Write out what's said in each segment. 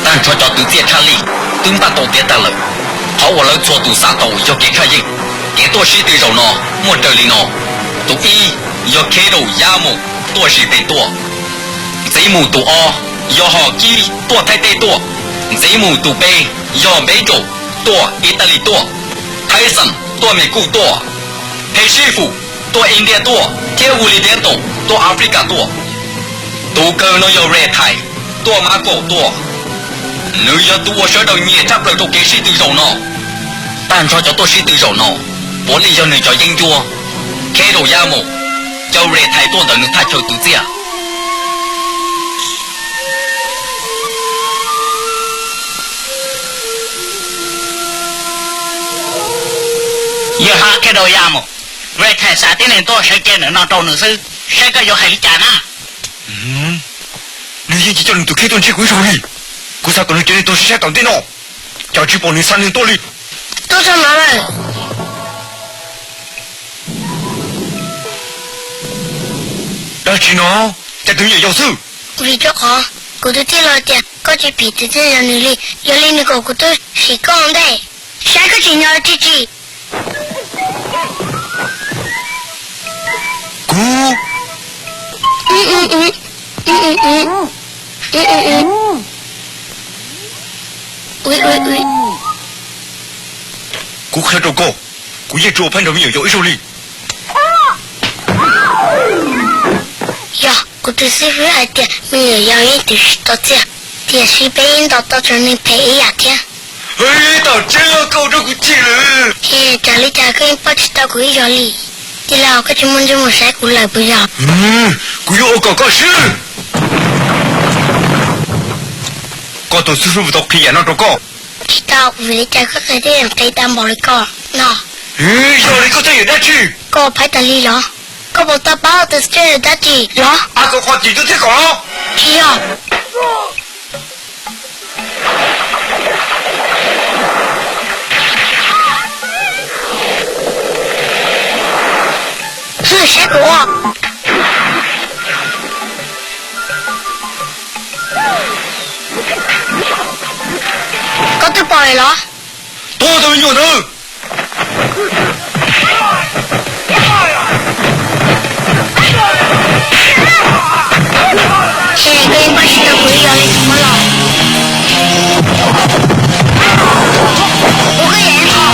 Tag nrho cov twv txiaj tshaj lij twb npaj tau tiav tas lawm. Qhov uas lawv txhua tus xav tau yog kev tshaj yeej. Kev tuaj sib tw zaum no muaj raws li no: tus ib yog Khedau Yaj Mus tuaj Zis Pes tuaj. Ntxiv mus tus ob yog Hom Kib tuaj Thaib teb tuaj. Ntxiv mus tus peb yog Npeb Nraum tuaj Ib Tas Lis tuaj. Thaib Xeem tuaj Mes Kuj tuaj. Phe Sib Fum tuaj India tuaj thiab Wu Li Tiab Ntaum tuaj Africa tuaj. Tus kawg no yog Red Tide tuaj Mab Kaum tuaj. Nws yog tus uas sawv daws nyiam tshaj plaws rau kev sib tw zaum no. Tag nrho cov tuaj sib tw zaum no puav leej yog nws cov yeeb ncuab. Khedau Yaj Mus, caw Red Tide tuaj ntawm nws thaj chaw twv txiaj. Yog hab Khedau Yaj Mus, Red Tide xav tias nej tuaj sawv cia ntawm no rau nws xwb, saib koj yuav hais li cas na. Nws yeej tsis coj nws tus kheej tuaj ntsib kuv ib zaug li. Kuv xav kom nws cov neeg tuag sib saib tom ntej no, cas tsis pom nws xa neeg tuaj li. Tuaj txog no lawm. Dab tsi no? Cas tus me nyuam yaus xwb. Vim rau qhov kuv twb tij laug tias koj tsis phim tus tij laug nws li, yog li nws kom kuv tuaj sim koj ua ntej. Saib koj tsim nyog tsis tsim. Kuv, kuv qhia rau koj, kuv yeej tsis ua phaib nrog me nyuam yaus ib zaug li. Yog, kuv tus xib fwb hais tias me nyuam yaus yeej twv tsis tau txiaj, tiam sis peb yeej ntaus tau cov neeg phem ib yam thiab. Tom tseeb koj ua rau kuv chim lawm. Es raws li cas koj yeej paub tsis tau kuv ib zaug li? Tij laug, koj tsis muaj ntsej muag saib kuv lawm puas yog? Kuv yuav ua kom koj swb. Koj tus xib fwb puas tau qhia yam no rau koj? Tsis tau, vim li cas koj qhia tej yam nqi tau npaum li ko no? Yog li koj txawj yam dab tsi? Koj phaib tas li los? Koj puas tau paub tus txawj yam dab tsi los? Ab, koj qhov tsis tub thiab kom los? Tsis yog. Hwj, saib kuv ua. Koj twb pom lawm los? Tua tus me nyuam ntawd. Es koj yeej paub tsis tau kuv ib yam li tus muab los. Ua koj yam ib qho.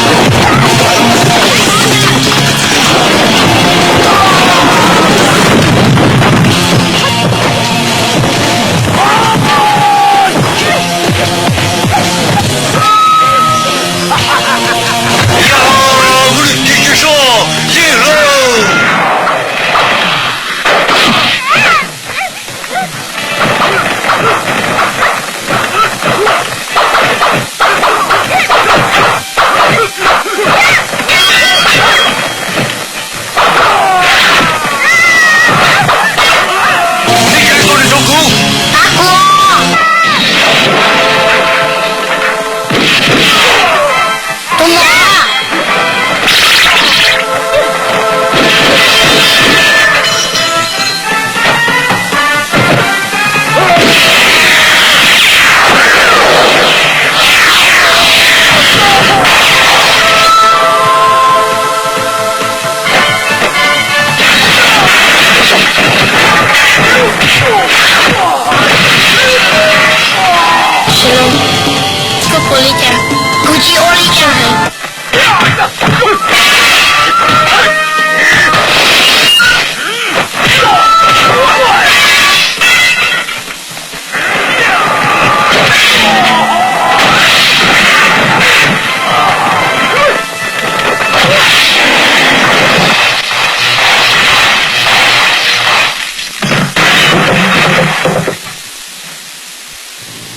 Yog, lub lim tiam cia soj yeej lawm. Koj puas li cas? Kuv tsis ua li cas.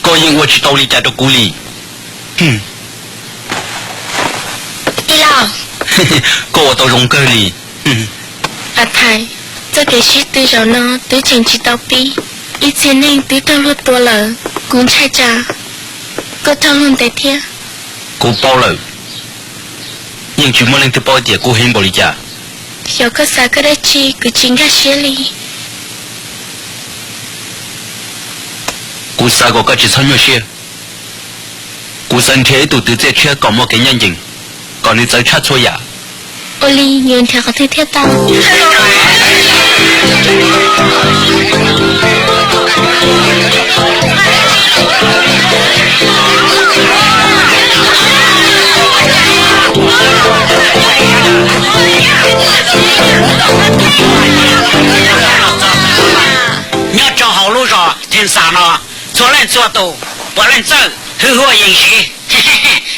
Koj yeej ua tsis tau li cas rau kuv li. Tij laug, koj ua tau zoo kawg li. Athais, txoj kev sib tw zaum no twb tseem tsis tau pib, ib txhia neeg twb raug luag tua lawm. Kuv ntshai tsam koj raug luag ntes thiab. Kuv paub lawm, yeej tsis muaj leej twg paub tias kuv heev npaum li cas. Xyov koj xav koj dab tsi, kuv tsis nkag siab li. Kuv xav kom koj tsis txhob nyuaj siab. Kuv xav nrhiav ib tug twv txiaj tshiab kom muaj kev ncaj ncees, kom nws txawv tshaj txhua yam. Ua li yuav nrhiav qhov twg thiaj tau? Nyob rau hauv lub zos Theej Xas no, txhua leej txhua tus puav leej txawj hwj huaj yees siv.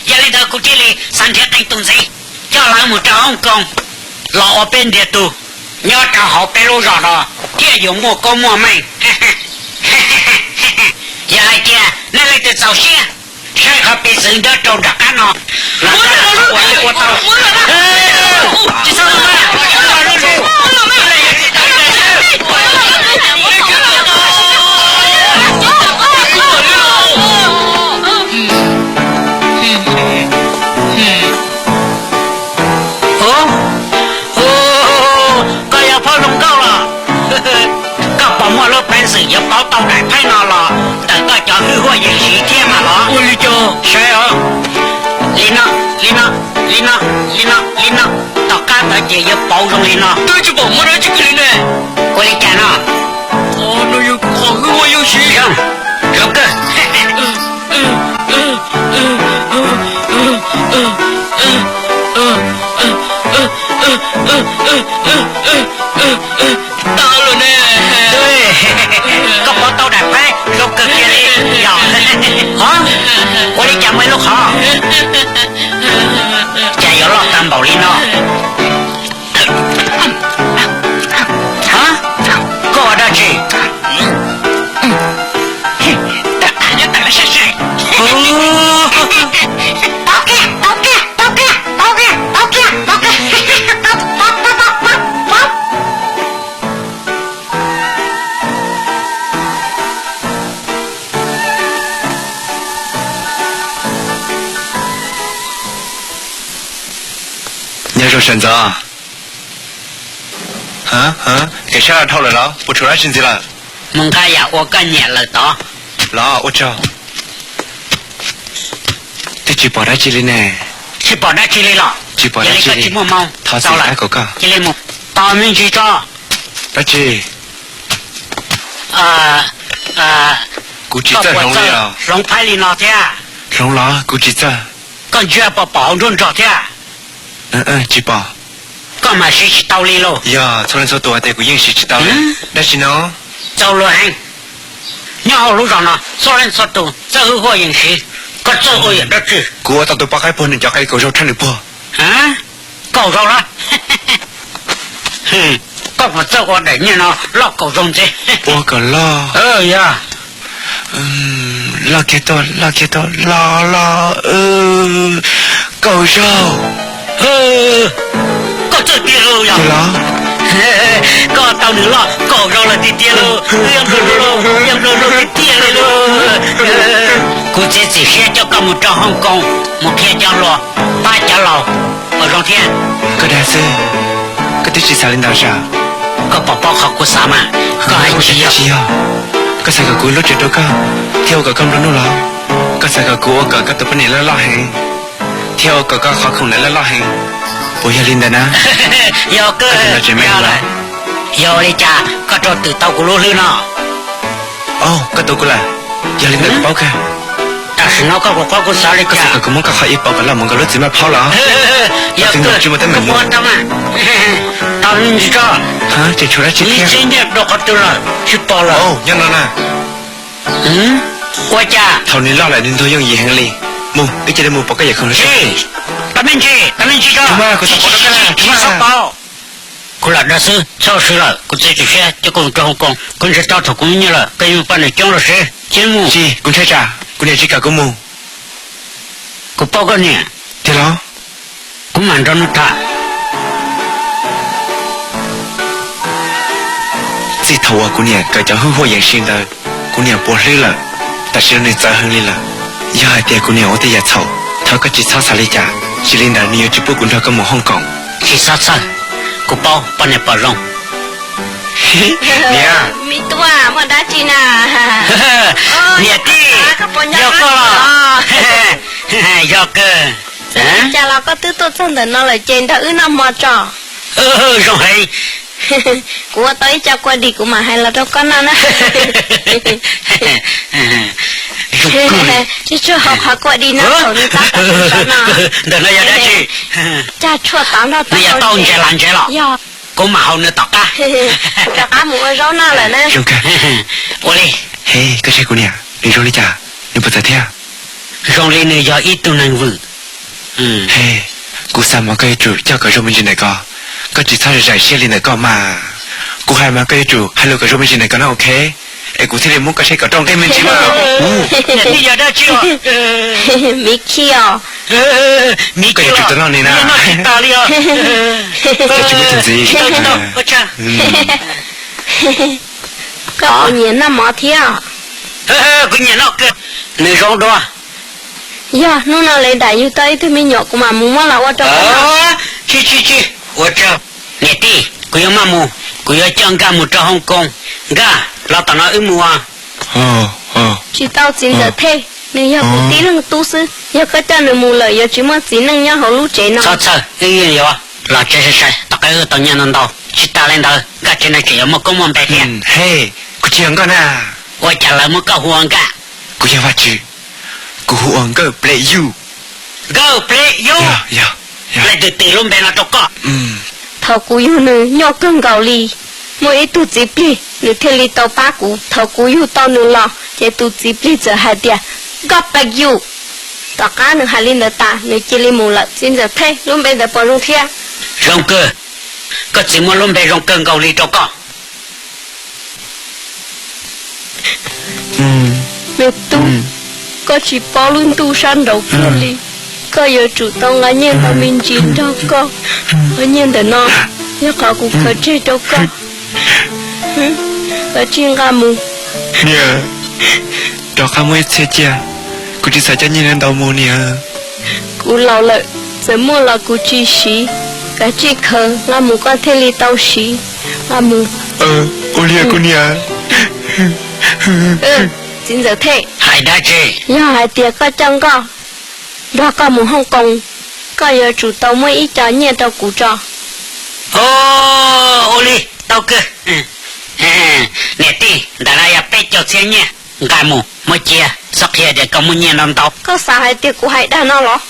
Yog li ntawd kuv thiaj li xav nrhiav qee tus ntxiv coj lawv mus rau Hong Kong los ua peb ntiag tug nyob rau hauv peb lub zos no thiaj yuav muaj koob muaj meej. Yog hais tias nej leej twg txaus siab saib qhov piv txwv nyob rau nram qab no, los ua tau. Koj yog phauj zoo nkauj los? Koj puas muaj lub peev xwm yuav pauv tau daim phaib no los ntawm koj cov hwj huaj yees siv thiab mas los? Ua li cas? Saib os, li no, li no, li no, li no, li no, tom qab ntawd ces yuav pauv zoo li no. Twb tsis pom muaj dab tsi kiag li ne. Ua li cas no? Qhov no yog kuv qhov hwj huaj yees siv. Zoo, zoo kawg. Tau lawm ne. Koj pauv tau daim phaib zoo kawg kiag li yog? Ua li cas muaj ib lub qhov cas yuav loj tag npaum li no? Koj ua dab tsi? Nyob zoo sawv ntxov. Kev sab laj dhau lawm los puas tshuav dab tsi ntxiv lawm? Mus nqa yam uas koj nyiam lawm tod. Los ua tsaug. Twb tsis pom dab tsi li ne. Tsis pom dab tsi li los? Tsis pom dab tsi li. Thov txim tab kaum koj. Tos me ntsis tso. Dab tsi? Kuv tsis txawj hloov li os. Hloov phaib li no thiab. Hloov los kuv tsis txawj. Koj ntsia puas pom hauv nruab nrog thiab? Tsis pom. Koj mam siv tsis tau li lauj. Yog txhua leej txhua tus hais tias kuv yeej siv tsis tau li. Dab tsi no? Txaus luag heev. Nyob hauv lub zos no txhua leej txhua tus txawj hwj huaj yees siv, koj txawj ua yam dab tsi? Kuv ua tau tus poj qaib puag nws cov qe kaum zaug tshaj nws puag. Kaum zaug los? Koj puas txawj ua daim nyiaj no loj kaum zaug ntxiv? Ua kom loj. Yog. Loj kiag tuaj, loj kiag tuaj, loj loj. Kaum zaug. Koj txawj tiag lauj yog? Koj tau nws loj kaum zaug lawm tiag tiag lauj. Wb yuav nplua nuj lauj, yuav nplua nuj tiag tiag li lauj. Kuv txiav txim siab coj koj mus rau Hong Kong mus qhia cov hluas, pab cov laus, puas zoo thiab? Koj dag xwb, koj twb tsis xav li ntawd sav. Koj puas paub qhov kuv xav mas? Koj hais tsis yog. Koj xav kom kuv ua lub tsev rau koj thiab ua kom koj nplua nuj los? Koj xav kom kuv ua kom koj tus poj niam loj loj heev thiab ua kom koj qhov khoom ntawd loj loj heev, puas yog li ntawd na? Yog kawg, yog li cas koj rov twm tau kuv lub hlwb no? Au, koj tus kuv lawm. Yog li ntawd kuv paub kawg. Tam sim no koj puas paub kuv xav li cas? Koj xav kom kuv muab koj qhov ib pauv kom loj mus nkaus lub txiv maj phaub los? Yog kawg, koj puas paub tau mas? Tau ntsis tso. Tseem tshuav dab tsi thiab? Tsis nyiam rau qhov twg lawm, tsis pom lawm. Nyob no na. Ua cas? Thaum nws loj lawm nws ntug yooj yim heev li. Mus, wb cia li mus pauv koj yam khoom lub. Tsis, tau me ntsis, tau me ntsis tso. Tsis, kuv txhob pauv. Kuv lam dag xwb, txhob ua si lawm, kuv txiav txim siab coj koj mus rau Hong Kong, koj ntsia tau thaum kuv muaj nyiaj lawm koj yuav muaj poj niam coob lawm seb. Cia li mus. Tsis, kuv ntshai tsam kuv niam tsis kam kuv mus. Kuv paub koj niam. Tiag los? Kuv mam nrog nws tham. Txij thaum uas kuv niam kawm cov hwj huaj yees siv ntawd, kuv niam puas hlwb lawm. Tam sim no nws txawv heev li lawm. Yog hais tias kuv niam ua tej yam txhaum, thov koj tsis txhob xav li cas, tsis li ntawd nws yuav tsis pub kuv nrog koj mus Hong Kong. Tsis txhob txhawj, kuv paub poj niam puas zoo. Niam, me tub, muaj dab tsi na? Niam tij, yog koj los? Yog kawg. Txawm li cas los koj twb tuaj txog ntawm no lawm ces nrog wb noj hmo tso. Zoo heev. Kuv ua tau ib co kua dis kuv mam hais los rau koj noj na. Tsis tshua haus qhov kua dis no thaum nws tab tom sov no. Ntawm no yog dab tsi? Cag tshuaj tod nrog tau ntses los ntses los. Yog. Kuv mam haus nws tom qab. Rov qab mus ua zaub noj lawm na. Ua li. He, koj saib kuv niam, nws zoo li cas, nws puas txawv thiab? Zoo li nws yog ib tug neeg vwm. He, kuv xav mas koj yuav tsum coj kom zoo me ntsis ntawm ko, koj tsis txhob zam siab li ntawm ko mas. Kuv hais mas koj yuav tsum hais lus kom zoo me ntsis ntawm ko na, ok? Es kuv thiaj li muab koj saib kom rooj nqeeb me ntsis mas. Yog dab tsi? Miv khi os. Koj yuav tsum tau noj ni na. Noj tsis tas li os. Koj tsis muaj tus ntxiv. Koj puas nyiam noj mov thiab? Kuv nyiam noj kawg. Nws zoo dua. Yog hnub no li ntawm yug tau ib tug me nyuam kuv mam mus muab los ua rau koj noj. Tsis tsis tsis, ua tsaug. Niam tij, kuv yuav maj mus, kuv yuav coj Nkaj mus rau Hong Kong. Nkaj, los tom no wb mus. Tsis tau, txiv ntxawm Thej, nws yog kuv tib leeg tub xwb, yog koj coj nws mus lawm yuav tsis muaj txiv neej nyob hauv lub tsev no. Txhob txhawj, wb yeej yuav los tsev sai sai, tom qab wb tau nyiaj ntau ntau. Tsis tas li ntawd, Nkaj tsev neeg tseem yuav muaj koob muaj npe thiab. He, kuv tsis yog Nkaj na. Ua cas lawv muab koj hu ua Nkaj? Kuv yog Vaj Tswv, kuv hu ua Nkawj Pleb Yuj. Nkawj Pleb Yuj. Leej twg tis lub npe no rau koj? Thaum kuv yug nws nyuaj kawg nkaus li, muaj ib tug txiv plig nws thiaj li tau pab kuv. Thaum kuv yug tau nws los ces tus txiv plig txawm hais tias, Nkawj Pleb Yuj. Tom qab nws hais li ntawd tas nws cia li mus lawm. Txiv ntxawm Thej, lub npe ntawd puas zoo thiab? Zoo kawg. Koj txiv muab lub npe zoo kawg nkaus li rau koj. Me tub, koj tsis paub lub ntuj sab nraud kiag li. Koj yuav tsum tau nqa nyiaj ntau me ntsis nrog koj. Qhov nyiaj ntawm no yog qhov kuv khaws tseg rau koj. Koj tsij nqa mus. Niam, rov qab muab ib txhia cia, kuv tsis xav coj nyiaj ntau mus niam. Kuv laus lawm, txawm muaj los kuv tsis siv. Koj tsij khaws nqa mus koj thiaj li tau siv. Nqa mus. Ua li kuv niam. Txiv ntxawm Thej, hais dab tsi? Yog hais tias koj coj Nkaj nrog koj mus Hong Kong, koj yuav tsum tau muab ib co nyiaj rau kuv tso. Ua li, tau kawg. Niam tij, ntawm no yog peb caug txhiab nyiaj, nqa mus muab cia, txhob qhia tias koj muaj nyiaj ntau ntau. Koj xav hais tias kuv hais dag no los?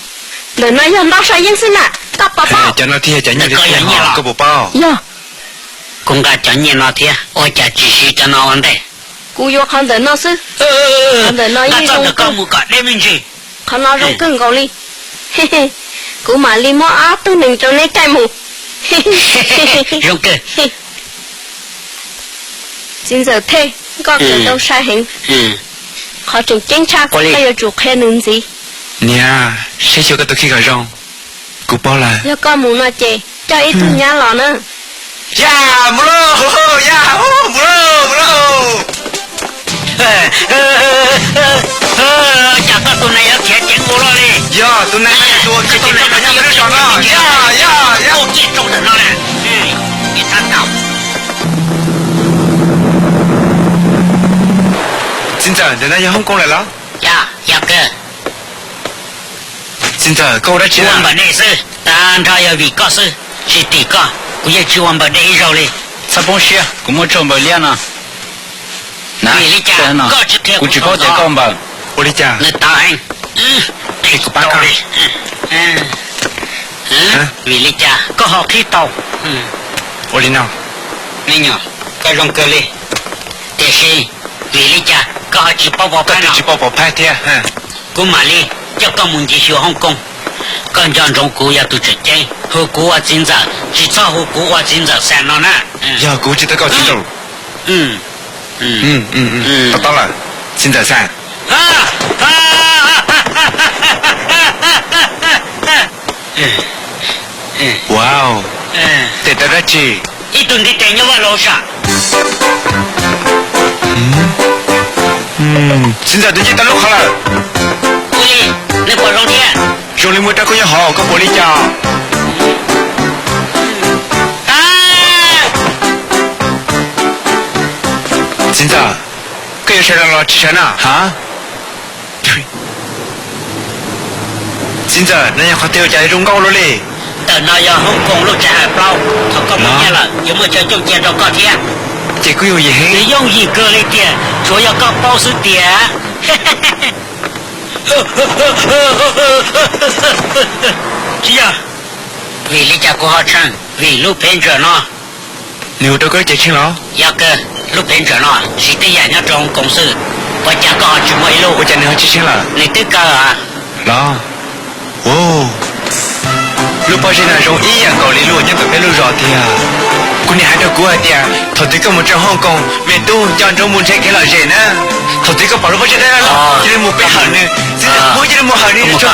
Ntawm no yog ntau sai yeeb xwb na, koj puas paub? Cov no thiaj yog cov nyiaj li thiab, koj puas paub? Yog. Kuv nqa cov nyiaj no thiab, ua cas tsis siv cov no ua ntej? Kuv yuav qhov ntawm no xwb. Qhov ntawm no yeej zoo kawg. Qhov no zoo kawg nkaus li. Kuv mam li muab ob tug nees rau neb caij mus. Zoo kawg. Txiv ntxawm Thej, koj kawm tau sai heev. Qhov tseem ceeb tshaj koj yuav tsum qhia nws ntxiv. Niam, saib xyuas koj tus kheej kom zoo. Kuv paub lawm. Yog koj mus no ces coj ib tug nyab los na. Yaj, mus lauj, yaj, mus lauj, mus lauj. Cas koj tus nees yuav khiav ceev ua luaj li? Yog, tus nees no yog tus uas koj tus nees no nyob lub zos no. Yaj, yaj, yaj. Ua kiag rau ntawm no na. Txiv ntxawm, ntawm no yog Hong Kong lawm los? Yog, yog kawg. Txiv ntxawm, koj ua dab tsi na? Ua npawm dej xwb, tag nrho yog vim koj xwb, tsis tim koj kuv yeej tsis ua npawm dej ib zaug li. Txhob poob siab, kuv muaj tshuaj npawm liab no. Vim li cas koj tsis qhia kuv? Kuv tsis paub tias koj npawm. Ua li cas? Nws tawv heev. Kuv pab koj. Vim li cas koj ho qhib tau? Ua li no. Me nyuam, koj zoo kawg li. Tiam sis vim li cas koj ho tsis paub pov phab no? Koj twb tsis paub pov phab thiab. Kuv mam li coj koj mus ncig xyuas Hong Kong. Koj nco ntsoov kuv yog tus tseem ceeb, hu kuv ua txiv ntxawm, tsis txhob hu kuv ua txiv ntxawm Xas no na. Yog kuv tsis tau koj txiv ntxawm. Tau tau lawm, txiv ntxawm Xas. Wow, tes tawv dab tsi? Ib tug ntiv tes nyob vaj laug sam. Txiv ntxawm, tus ncej tau lub qhov lawm. Ua li, nws puas zoo thiab? Zoo li muaj rab kub nyob hauv, koj puas li cas? Txiv ntxawm, koj yuav sawv los los tsis sawv na? Ha? Txiv ntxawm, no yog qhov twg ua cas zoo nkauj luaj li? Ntawm no yog Hong Kong lub tsev hais plaub, thaum koj muaj nyiaj lawm yuav muaj chaw coj cia rau koj thiab. Ces kuj yooj yim heev. Nws yooj yim kawg li tiag, tsuav yog koj paub xwb tiag. Tsis yog, vim li cas kuv ho tsheej? Vim lub phev ntsuam no. Nws ua rau koj lub cev tsheej los? Yog kawg, lub phev ntsuam no siv tej yam nyob rau Hong Kong xwb, ua cas koj ho tsis muaj ib lub? Ua cas nws ho tsis tsheej lawm? Nws twb kaw los. Lub pob zeb no zoo ib yam nkaus li lub nyob tom peb lub zos tiag. Kuv niam hais rau kuv hais tias thaum twg koj mus rau Hong Kong, me tub, nco ntsoov mus nrhiav kev lom zem na. Thaum twg koj pom lub pob zeb dawb dawb loj, cia li mus pe hawm nws, txiv ntxawm, cia li mus hawm nws tso.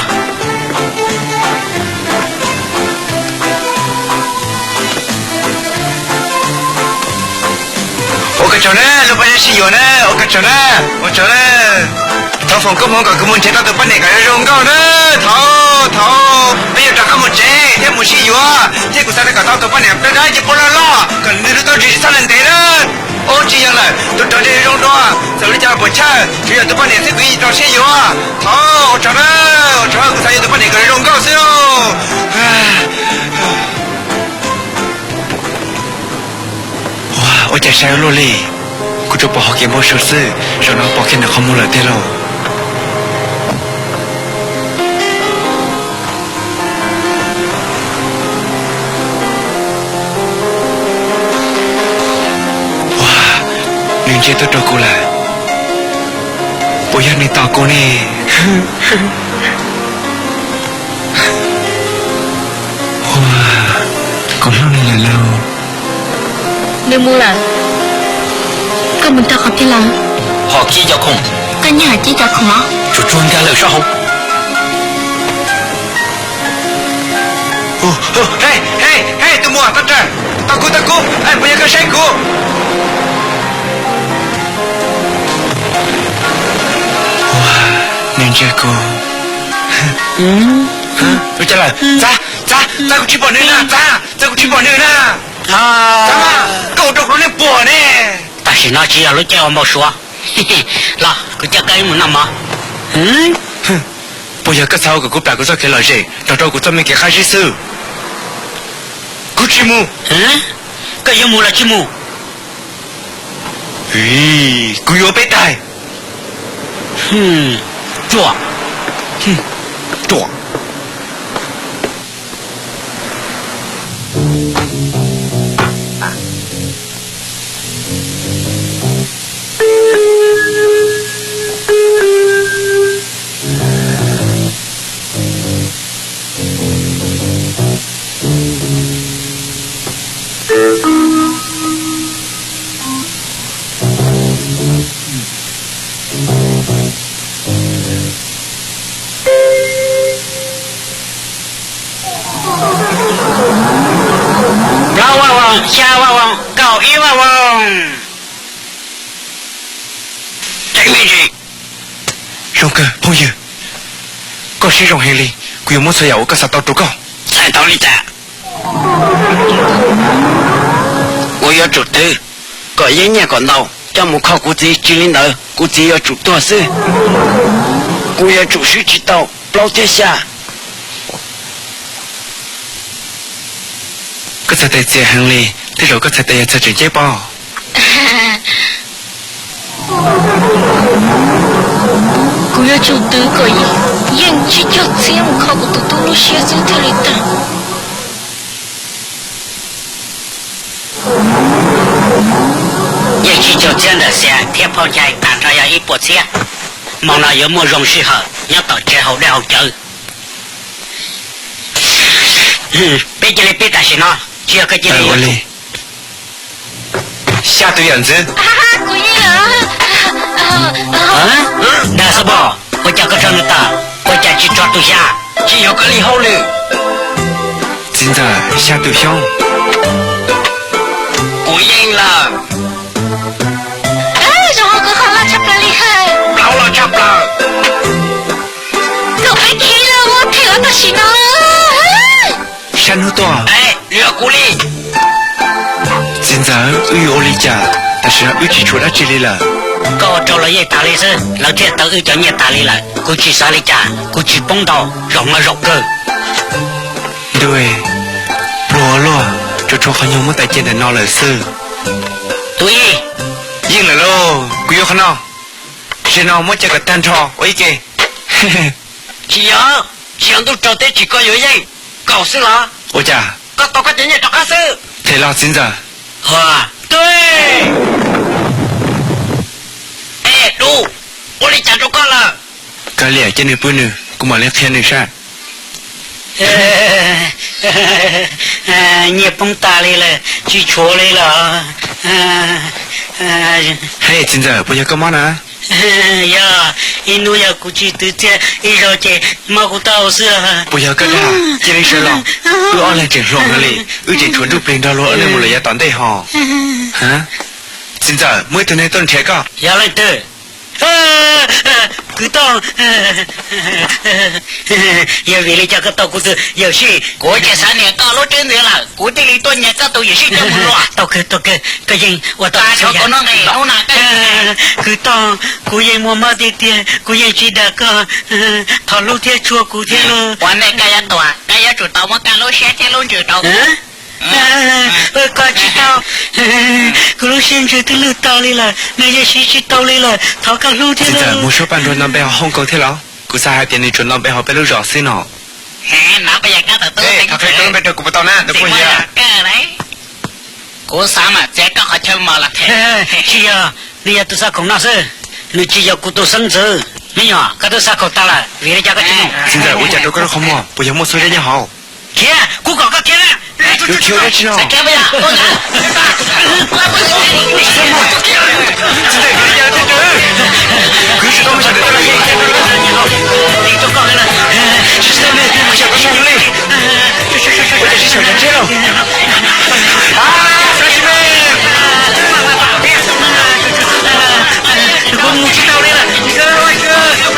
Ua koj tsaug na, lub pob zeb sib yuav na, ua koj tsaug na, ua tsaug na. Thov foom koob hmoov kom kuv mus nrhiav tau tus poj niam kom zoo zoo nkauj na. Thov, thov, peb yuav rov qab mus tsev thiab mus sib yuav thiab kuv xav kom tau tus poj niam dawb dawb cia pub loj loj kom nws lub taub ris tsis txhob ntev na. Ub, tsis yog lawm, tus rog ntshe zoo dua, txawm li cas los puas chawj, tsuav yog tus poj niam xwb kuv yeej rau siab yuav. Thov, ua tsaug na, ua tsaug, kuv xav yuav tus poj niam kom zoo nkauj xwb. Ua, ua cas sai ua luaj li, kuv tsuas pom hauv kev npau suav xwb, zaum no pom kiag ntawm qhov muag lawm tiag lauj. Ua, nws ntsia tuaj rau kuv lawm, puas yog nws tos kuv ne? Ua, kuv hlub nws lawm lauj. Nws mus lawm. Koj mus rau qhov twg lawm? Ho kib cov khoom. Koj nyob hais kib cov khoom los? Tsuas tsuag nkag lawm sab hauv. Hej, hej, hej, tus muam, tau rawm, tau kuv, tau kuv, puas yog koj saib kuv? Ua, nws ntsia kuv. Ua cas lawm? Txav, txav, txav, kuv tsis pom nws na, txav, txav, kuv tsis pom nws na. Txav, koj ua rau kuv lub neej puas ne. Tam sim no tsis yog lub caij ua npau suav. Los, kuv coj koj ib mus noj mov. Puas yog koj xav ua kom kuv plam kuv txoj kev lom zem nrog rau kuv txoj me kev qab zib xwb? Kuv tsis mus. Koj yuav mus los tsis mus? Kuv yuav peb taig. Ruam, ruam. Plaub vaj voog, xya vaj voog, kaum ib vaj voog. Tseem me ntsis. Zoo kawg phooj ywg, koj siab zoo heev li, kuv yuav muab txhua yam uas koj xav tau rau koj. Txhais tau li cas? Kuv yuav tsum twv kom yeej nyiaj kom ntau coj mus kho kuv txiv, tsis li ntawd kuv txiv yuav tsum tuag xwb. Kuv yuav tsum swb tsis tau plaub thiab xya. Koj txhais tes txias heev li, tej zaum koj txhais tes yog txhais tseem ceeb pob. Kuv yuav tsum twv kom yeej tsib caug txhiab mus kho kuv tus tub lub siab xwb thiaj li tag. Yeej tsib caug txhiab ntawm Xia thiab phauj Nchai tag nrho yog ib puas txhiab. Hmo no yuav muaj zoo sij hawm nyob tom tsev haus dej haus cawv. Peb cia li pib tam sim no, tsis yog koj cia li yuav li. Xya tus yawm ntxwv. Dag Xab Pos, ua cas koj tso nws tawm? Ua cas tsis tso tus xya? Tsis yog koj li hauj lwm. Txiv ntxawm, xya tus xyoob. Kuv yeej lawm. Zoo hauv kuv qhov loj tshaj plaws li hais. Plaub loj tshaj plaws. Kom peb khib lawm ua them ua tam sim no. Sab hnub tuaj. Yog kuv li. Txiv ntxawm, wb yuav ua li cas? Tam sim no wb tsis tshuav dab tsi li lawm. Koj ua rau lawv yeej tas li xwb, lawv thiaj tau wb cov nyiaj tas li lawm. Kuv tsis xav li cas, kuv tsis poob ntau, zaum no zaum kawg. Ntuj, pluag luaj, tsuas tshuav qhov nyuag muab tais cia ntawm no lawm xwb. Tus ib, yeej lawm lauj, kuv yuav qhov no. Zaum no muab cia kom tag nrho ua ib ke. Tsis yog, tsis yog ntuj tsaus teb tsis koj yuav yeej, kaum xwb los? Ua cas? Koj tau koj cov nyiaj rov qab xwb. Them los txiv ntxawm. Hua, tub. Es dub, ua li cas rau koj lawm? Kav liam, cia nws pw nws, kuv mam li qhia nws saib. Nyiaj poob tas li lawm, tsis tshuav li lawm. Hej txiv ntxawm, puas yog koj mob na? Yog, ib hnub yog kuv tsis twv txiaj ib zaug ces mob kuv taub hau xwb. Puas yog koj dag? Cia li sawv los, wb ob leeg tseem hluas no li, wb tseem tshuav nruj plig nrog luag ua neej mus lawm yav tom ntej ho. Txiv ntxawm, muaj ib tug neeg tuaj nrhiav koj. Yog leej twg? Kwv Tooj, yog vim li cas koj tau kuv tus yawm sij? Kuv tsis xav nyiam koj lub tswb ntxiv lawm, kuv thiaj li tuaj nyiam koj tus yawm sij coj mus luam. Tau kawg, tau kawg, koj yeej ua tau kuv xwb. Kwv Tooj, kuv yeej muaj mob tiag tiag, kuv yeej tsis dag koj. Thov hlub thiab tshua kuv thiab lauj. Ua ntej koj yuav tuag, koj yuav tsum tau muab koj lub siab thiab lub ntsws rau kuv. Koj tsis tau, kuv lub siab ntsws twb lwj tag li lawm, nws yeej siv tsis tau li lawm, thov koj hlub thiab. Txiv ntxawm, mus suab paj nruag nto npe hauv Hong Kong thiab los? Kuv xav hais tias nws tsuas nto npe hauv peb lub zos xwb no. Thov qhia koj lub npe rau kuv puas tau na, tus phooj ywg? Kuv xav mam txiav koj qhov chaw mos los them. Tsis yog, nws yog tus xav khoom no xwb, nws tsis yog kuv tus xeeb ntxwv. Me nyuam, koj twb xav khoom tag lawm, vim li cas koj tsis mus? Txiv ntxawm, ua cas rau koj lub qhov muag puas yog muaj txhua zaj nyob hauv? Khiav, kuv kom koj khiav na. Yuav khiav dab tsi no? Txiv ntxawm, vim li cas tiag? Kuv tsis tau mus xyaum ntawm koj li. Tsis tau mus xyaum koj li. Ua cas tsis xyaum yog ntsej lauj? Kuv mus tsis tau li lawm.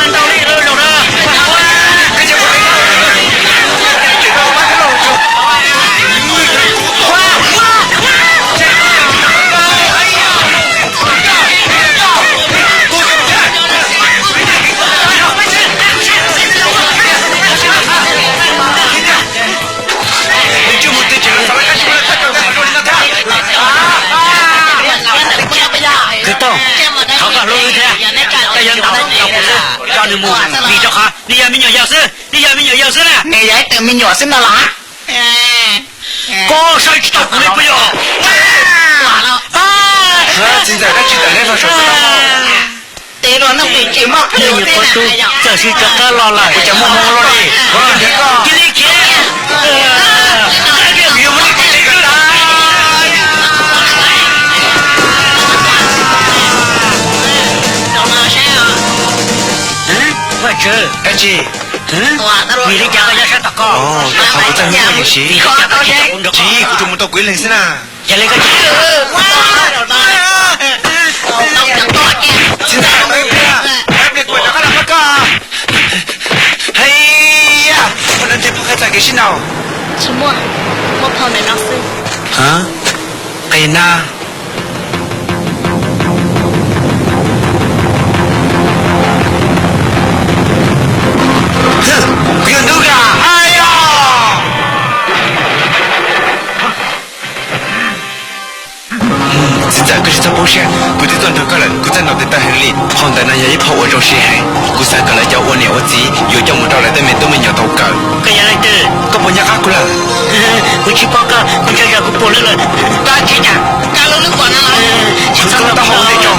Kwv Tooj, thov koj hlub wb thiab, koj yuav ntawm no kuv xwb, tso nws mus, vim rau qhov nws yog me nyuam yaus xwb, nws yog me nyuam yaus xwb na. Nws yog ib tug me nyuam xwb no los? Koj saib tsis taus kuv li puas yog? Txiv ntxawm, dab tsi tawm neb hlo saum no? Txawm siv rov qab los lawm. Cia li khiav. Vaj tswv, dab tsi? Vim li cas koj nyob sab tom koj? Rau qhov kuv txawj hlub koj ib leeg siv. Tsis, kuv tsuas mus tau kuv ib leeg xwb na. Yog li koj tsis Txiv ntxawm, pliag, pliag kuv mam rov qab los pab koj. Hej yam, koj nrog ntiag pub qhia txog kev sib ntaus. Tsis muaj, muaj phau ntawm no xwb. Qe na. Kuv yog Nuga, haj yog. Txiv ntxawm, koj tsis txhob poob siab, kuv twb tuaj nrog koj lawm, kuv txawj ntaus tes taw heev li. Phau ntawv no yog ib phau uas zoo siab heev, kuv xav kom lawv cov ua niam ua txiv yuav coj mus rau lawv tej me tub me nyuam tau kawm. Koj yog leej twg? Koj puas nco qab kuv lawm? Kuv tsis paub koj, koj ntshe yog kuv puas lwb lawm. Koj tsis cas, koj lub lub puas no los? Tsis txhob tau hauv ntej tso.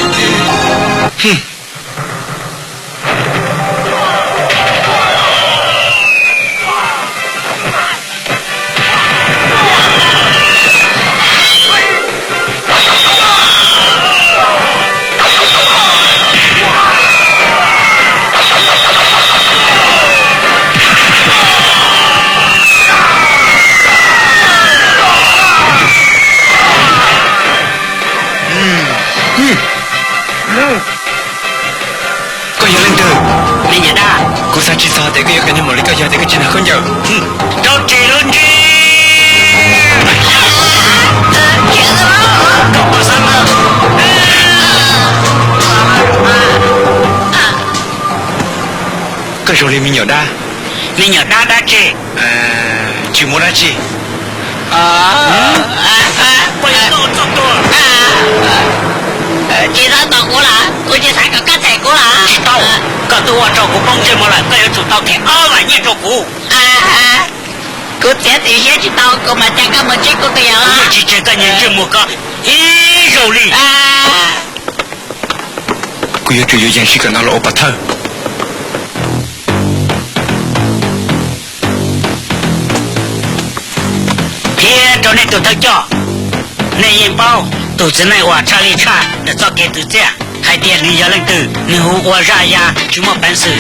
Koj yog leej twg? Me nyuam dab. Kuv xav tsis txog tias koj yuav kawm niag maum li koj yog tias koj tsis nag khaub ncaws. Rau tsis lub ntsej. Koj puas xav nag? Koj zoo li me nyuam dab. Me nyuam dab dab tsi? Tsis muaj dab tsi. Tsis txhob tos kuv lawm, kuv tsis xav kom koj them kuv lawm. Tsis tau, koj twb ua rau kuv poob ntsej muag lawm, koj yuav tsum tau them ob vam nyiaj rau kuv. Kuv txiav txim siab tsis tau, kuv mam coj koj mus ntsib kuv tus yawm. Kuv yeej tsis tseg koj niag ntsej muag ko ib zaug li. Kuv yuav tsum yuav yees sij hawm no los ua pov thawj. Thiab rau nej tus thawj coj, nej yeej paub tus txiv neej uas tshaj li tshaj ntawm txoj kev twv txiaj hais tias nws yog leej twg, nws hu ua Zaj Ya tsis muaj peev xwm,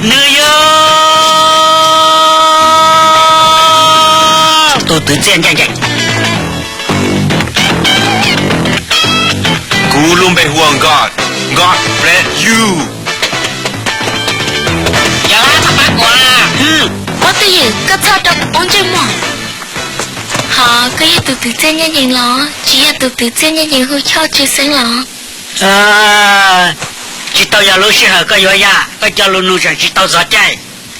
nws yog tus twv txiaj ncaj ncees. Kuv lub npe hu ua God, God bless you. Yog lab txhob pab kuv. Ob tug yawm, koj txhob rau kuv poob ntsej muag. Ho koj yog tus twv txiaj ncaj ncees los tsis yog tus twv txiaj ncaj ncees hu Choj Tswv Xeeb los? Tsis tau yog lub sij hawm koj yuav ya, koj cov lus nug tseem tsis tau txog caij.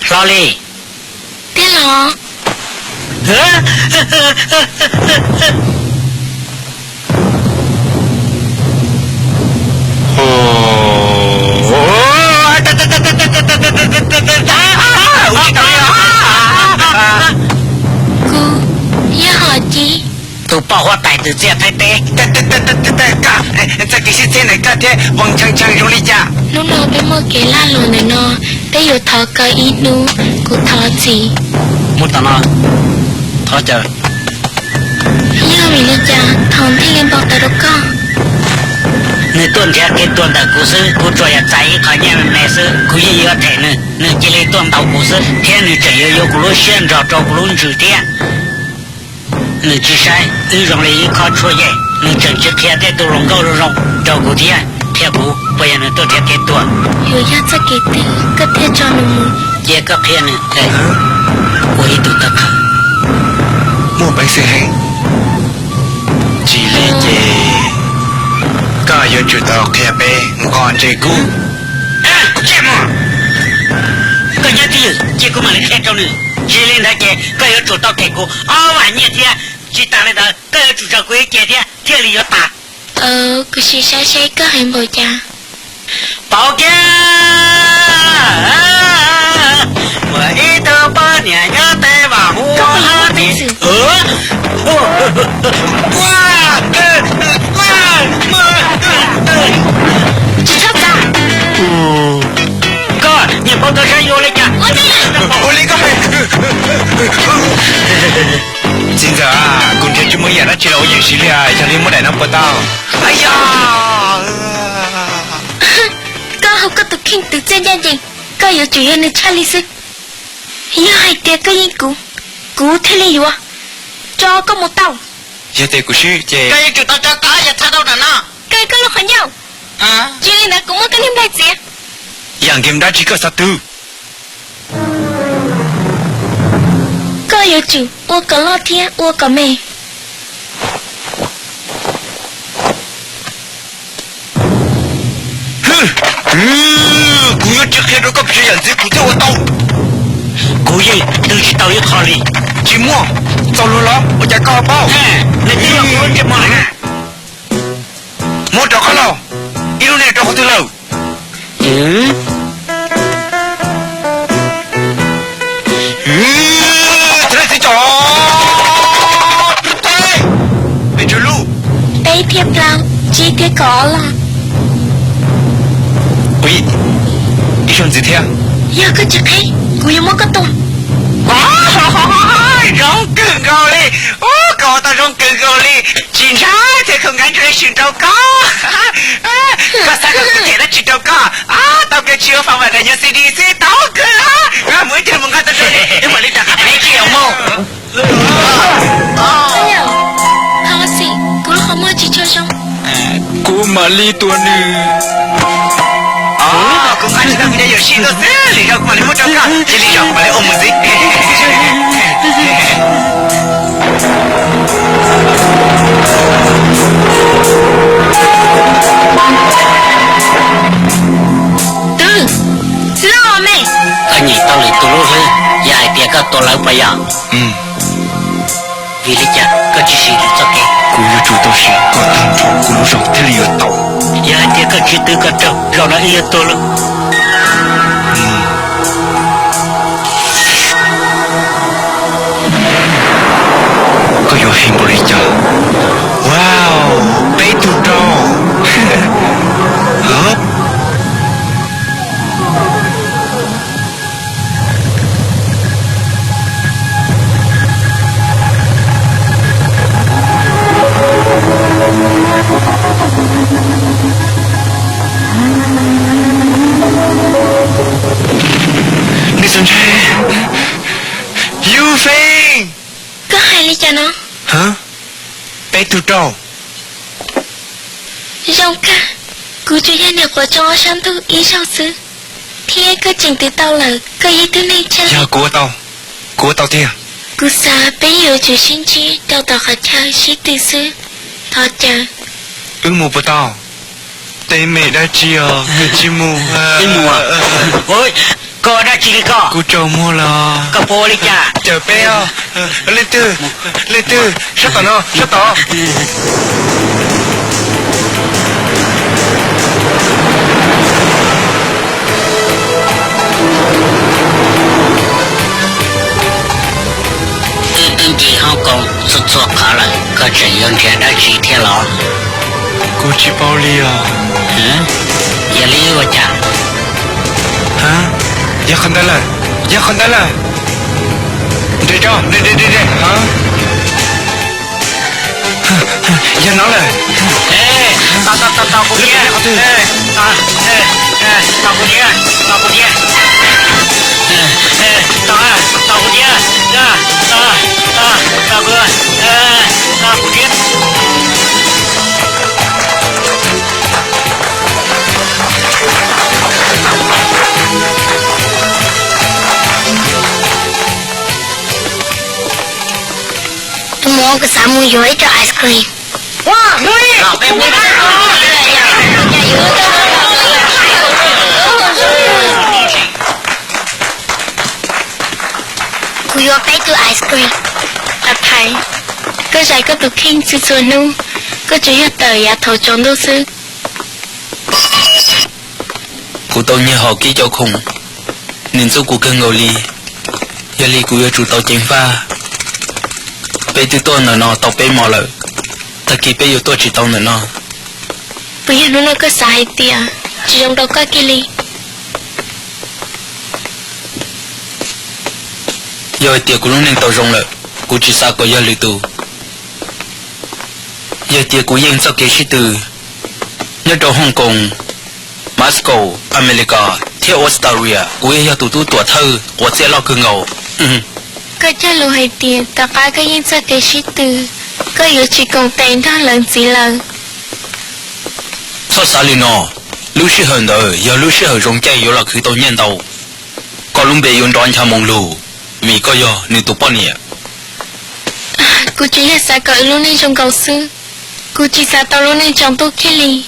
Hlo li. Tiag los? Kuv yog Hom Ci, tus poj huab tais twv txiaj Thaib teb. Txoj kev sib txheeb ntawm koj thiab Voos Chee Chee zoo li cas? Hnub no peb muaj kev lag luam ntawm no, peb yuav thov koj ib hnub, kuv thov txim. Muab tom no, thov caw. Yog vim li cas Thoom thiaj li npau taws rau koj? Nws tuaj nrhiav kev tuag ntawm kuv xwb, kuv tsuas yog txais ib qho nyiaj me me xwb, kuv yeej yuav them nws, nws cia li tuaj ntaus kuv xwb, thiab nws tseem yuav yuav kuv lub siab nrog rau kuv lub ntsws thiab. Nws tsis saib wb zoo li ib khob tshuaj yej, nws tseem tsis qhia tej tug hluas nkauj zoo zoo rau kuv thiab. Qhia kuv, puas yog nws tuaj nrhiav kev tuag? Yuav yog txoj kev twg koj thiaj tso nws mus? Cia koj qhia nws, ua ib tug tawv qhawv. Muaj peev xwm heev. Tsis li ces koj yuav tsum tau qhia peb nqos ntses kub. Tsis muaj. Koj nyob twj ywm, cia kuv mam li qhia rau nws. Tsis li ntawd ces koj yuav tsum tau them kuv ob vam nyiaj thiab. Tsis tas li ntawd, koj yuav tsum raws kuv ib ce thiab thiaj li yuav tas. Kuv sim saib seb koj hais npaum cas. Pauv kiag, muaj ib tug poj niam nyob tej vam hu ua Hab Tis. Tsis txhob txav. Koj niag paub tau saib yuav ua li cas? Ua li koj hais. Txiv ntxawm, kuv nrhiav tsis muaj ib yam dab tsi los ua yees siv li, yog li muab daim no puas tau? Yog, koj hu koj tus kheej twv txiaj ncaj ncees, koj yuav tsum yog nws tshaj li xwb. Yog hais tias koj yeej kuv, kuv thiaj li yuav tso koj mus tau. Yog tias kuv swb ces koj yuav tsum tau tso koj yog txhob tau nram no. Koj, koj lub qhov ncauj. Tsis li ntawd kuv muab koj niag nplaig txiav. Yam game dab tsi koj xav twv? Koj yuav tsum ua kom loj thiab ua kom me. Kuv yuav tsis qhia rau koj pes tsawg yam ntxiv kuv thiaj ua tau. Kuv yeej twv tsis tau ib qho li. Tsis muaj, txaus luag los ua cas koj ho paub? Nws twb los kuv lub ntsej muag lawm na. Muab rov qab los, ib lub niag rau qhov twg lawm? Peb thiab plaub, tsib thiab kaum ob los. Ib zaug ntxiv thiab. Yog koj tsis qheb, kuv yuav muab koj tua. Zoo kawg nkaus li, koj ua tau zoo kawg nkaus li, tsis ntshai thiab khaum nkav ntsuj sim rau koj. Koj xav kom kuv them dab tsi rau koj? Tau kawg, tsis ua fam vam daim nyuag C D xwb tau kawg. Mus ib teg mus nqa tau zoo li, wb mam li rov qab peb tsis yog mog. Thov xim, kuv lub qhov muag tsis tshua zoo. Kuv mam li tua nws. Kuv nqa tsis tau kuv cov yuam sij tuaj xwb, lwm zaus kuv mam li muab rau koj, cia li zaum kuv mam li ua mus ntxiv. Twb, loj me. Koj nyiam Yog hais tias koj tua lawv puas yog? Vim li cas koj tsis siv lwm txoj kev? Kuv yuav tsum tau siv kom tag nrho kuv lub zog thiaj li yuav tau. Yog hais tias koj tsis twv koj raug, zaum no wb yuav tuag lauj. Koj yuav heev npaum li cas? Wow, peb tug rau. Yus Feej! Koj hais li cas no? Peb tug rau. Zoo kawg, kuv tsuas yog niam quas tsoo ob sab ntug ib zaug xwb, thiab koj tseem twv tau lawm, koj yog ib tug neeg tshaj. Yog kuv ua tau, kuv ua tau tiag. Kuv xav peb yuav tsum sib ntsib rau tom qhov chaw sib tw xwb. Thov caw. Wb mus puas tau? Teeb meem dab tsi os, koj tsis mus? Koj ua dab tsi li koj? Kuv tsaus muag lawm. Koj puas ua li cas? Caw peb os. Leej twg, leej twg, sab tom no, sab tom. Wb twb nce Hoob Koo txhua txhua qhov lawm, koj tseem yuav nrhiav dab tsi thiab los? Kuv tsis paub li os. Yog li ua cas? Yog qhov ntawd lawm, yog qhov ntawd lawm. Nres tso, nres, nres, nres, nres. Yog no lawm. Tos, tos, tos, tos kuv thiab. Tos kuv thiab, tos kuv thiab. Tos, tos kuv thiab. Tos, tos, tos kuv, tos kuv thiab. Tus muam, kuv xav mus yuav ib co ice cream. Kuv yuav peb tug ice cream. Qav Thaiv, koj zais koj tus kheej txhua txhua hnub, koj tsuas yog tawm yav thaum tsaus ntuj xwb. Kuv tau nyiag hom kib cov khoom, nws ntxub kuv kawg nkaus li. Yog li kuv yuav tsum tau ceev faj. Peb twb tuaj ntawm no tau peb hmo lawm, tag kis peb yuav tuaj tsis tau ntawm no. Puas yog hnub no koj xav hais tias tsis zoo rau koj kiag li? Yog hais tias kuv lub neej tau zoo lawm, kuv tsis xav kom yog lwm tus. Yog tias kuv yeej txoj kev sib tw nyob rau Hong Kong, Moscow, America thiab Australia, kuv yeej yog tus tub tuam thawj quav txiaj loj kawg nkaus. Koj cog lus hais tias tom qab koj yeej txoj kev sib tw, koj yuav tsis koom tes nrog lawv ntxiv lawm. Txhob xav li no, lub sij hawm ntawd yog lub sij hawm zoo caij yuav los khwv tau nyiaj ntau. Koj lub npe yuav nrov ncha moo lug, vim koj yog nws tus poj niam. Kuv tsuas yog xav kom wb lub neej zoo nkaus xwb, kuv tsis xav tau lub neej tsaus ntuj kiag li.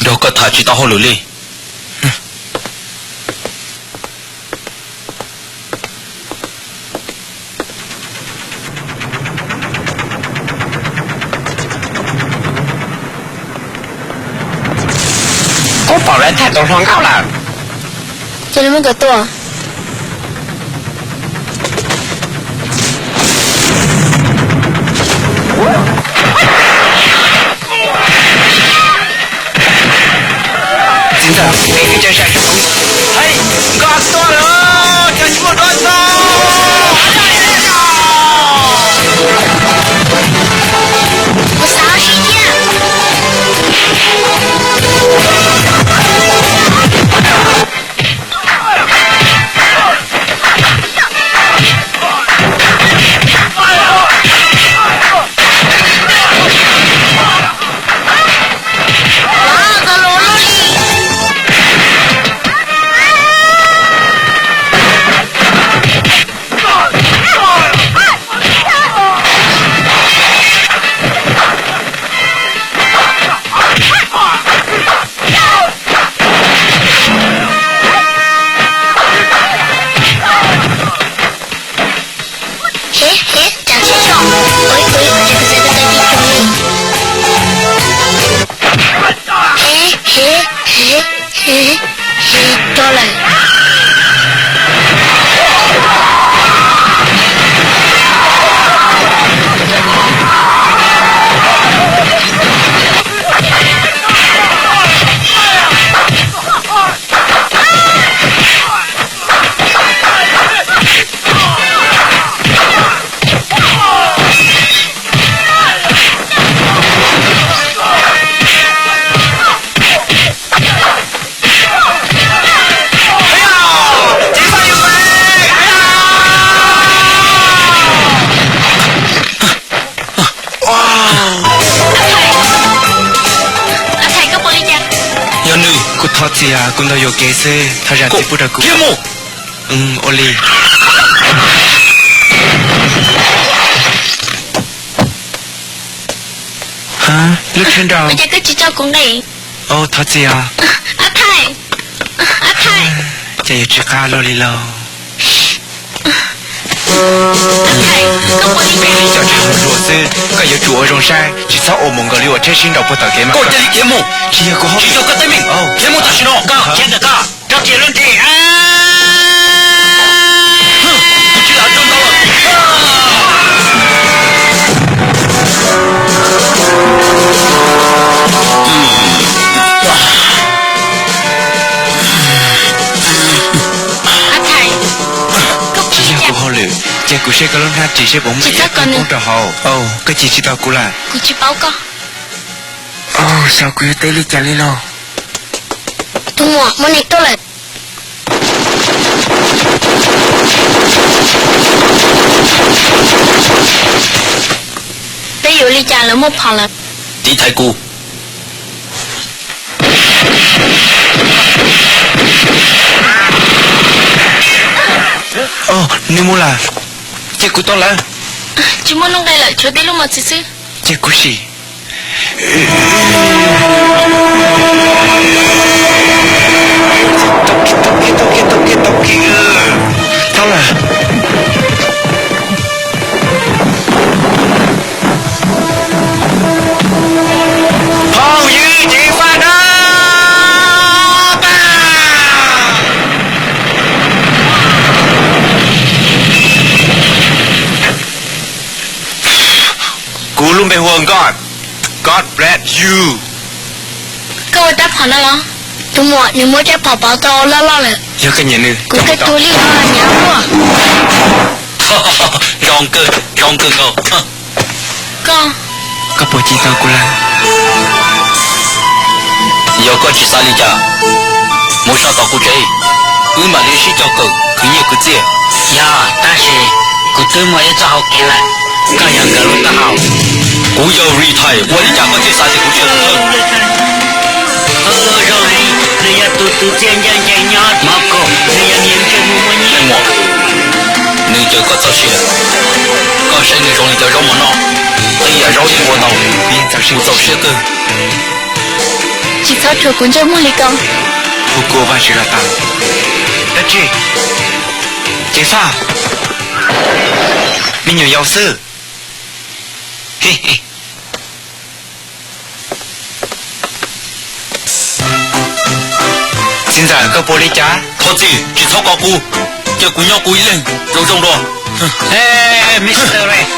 Nrog koj tham tsis tau hauj lwm li. Kuv pom lawv thaij tus hluas nkauj lawm. Cia li muab cov tuaj. Txiv ntxawm, peb twb caw sawv daws, hais, nkag tuaj lawm, cov tsis muaj dab tsi. Kuv xav sib thiab. Txiv, kuv ntau yuam kev xwb, thov zam txim pub rau kuv. Ua li. Lub tsheb nrau. Ua cas koj tsis tso kuv nqis? Thov txim os. Ab Thaij, Ab Thaij. Cas yuav tsis qab luaj li lauj. Ab Thaij, koj puas li cas? Cov tsis hluas xwb, koj yuav tsum ua zoo saib, tsis txhob ua mus nkaus li uas tsheb sib nrau puag tom kev mas. Koj cia li khiav mus. Tsis yog kuv hauj lwm. Tsis yog koj teeb meem. Khiav mus tam sim no. Koj khiav ntawm koj. Rau kiag lub nrig. Tsis lam rau ntau lawm. Ab Thaij, koj puas li cas? Tsis yog kuv hauj lwm, cia kuv saib koj lub hnab ris seb puas muaj ib tug poob rau hauv. Koj cia tsis tau kuv lawm. Kuv tsis paub koj. Xyov kuv yuav teb li cas li lauj. Tus muam, muaj neeg tuaj lawm. Peb yuav li cas lawv muaj phom lawm? Tiv thaiv kuv. Nws mus lawm. Cia kuv tau lawm. Tsis muaj nuj nqis lawm, tshuav tib lub mos txwv xwb. Cia kuv sim. Tau lawm. Phooj ywg ceev faj na. Kuv lub npe hu ua Nkoj. God bless you. Koj ua rab phom no los? Tus muam, nws muab rab phom pauv tau loj loj lawm. Yog koj nyiam nws, kuv kawg tuag li no nyiam luaj. Zoo kawg, zoo kawg nkaus. Koj, koj puas tsis tau kuv lawm? Yog koj tsis xav li cas, mus sab tom kuv tsev, wb mam li sib cog kawm khwv nyiaj khwv txiaj. Yog, tab sis kuv twb muaj ib txoj hau kev lawm, koj yog nkawd lub taub hau. Kuv yog retire, ua li cas koj thiaj xav tias kuv tsis txawj? Zoo heev, nws yog tus tus txiaj ncaj ncees nyob Moscow, nws yog niag ntsej muag muaj nyiaj. Nws caw koj txoj sia, koj saib nws zoo li cov zaub mov noj, tej yam zaub yeej ua tau. Kuv txaus siab kawg. Tsis txhob rhuav kuv ntsej muag li ko. Hu kuv ua Vaj Tswv los tau. Dab tsi? Ceev Faj, me nyuam yaus xwb. Txiv ntxawm, koj puas li cas? Thov txim, tsis txhob kov kuv, cia kuv nyob kuv ib leeg zoo zoo dua.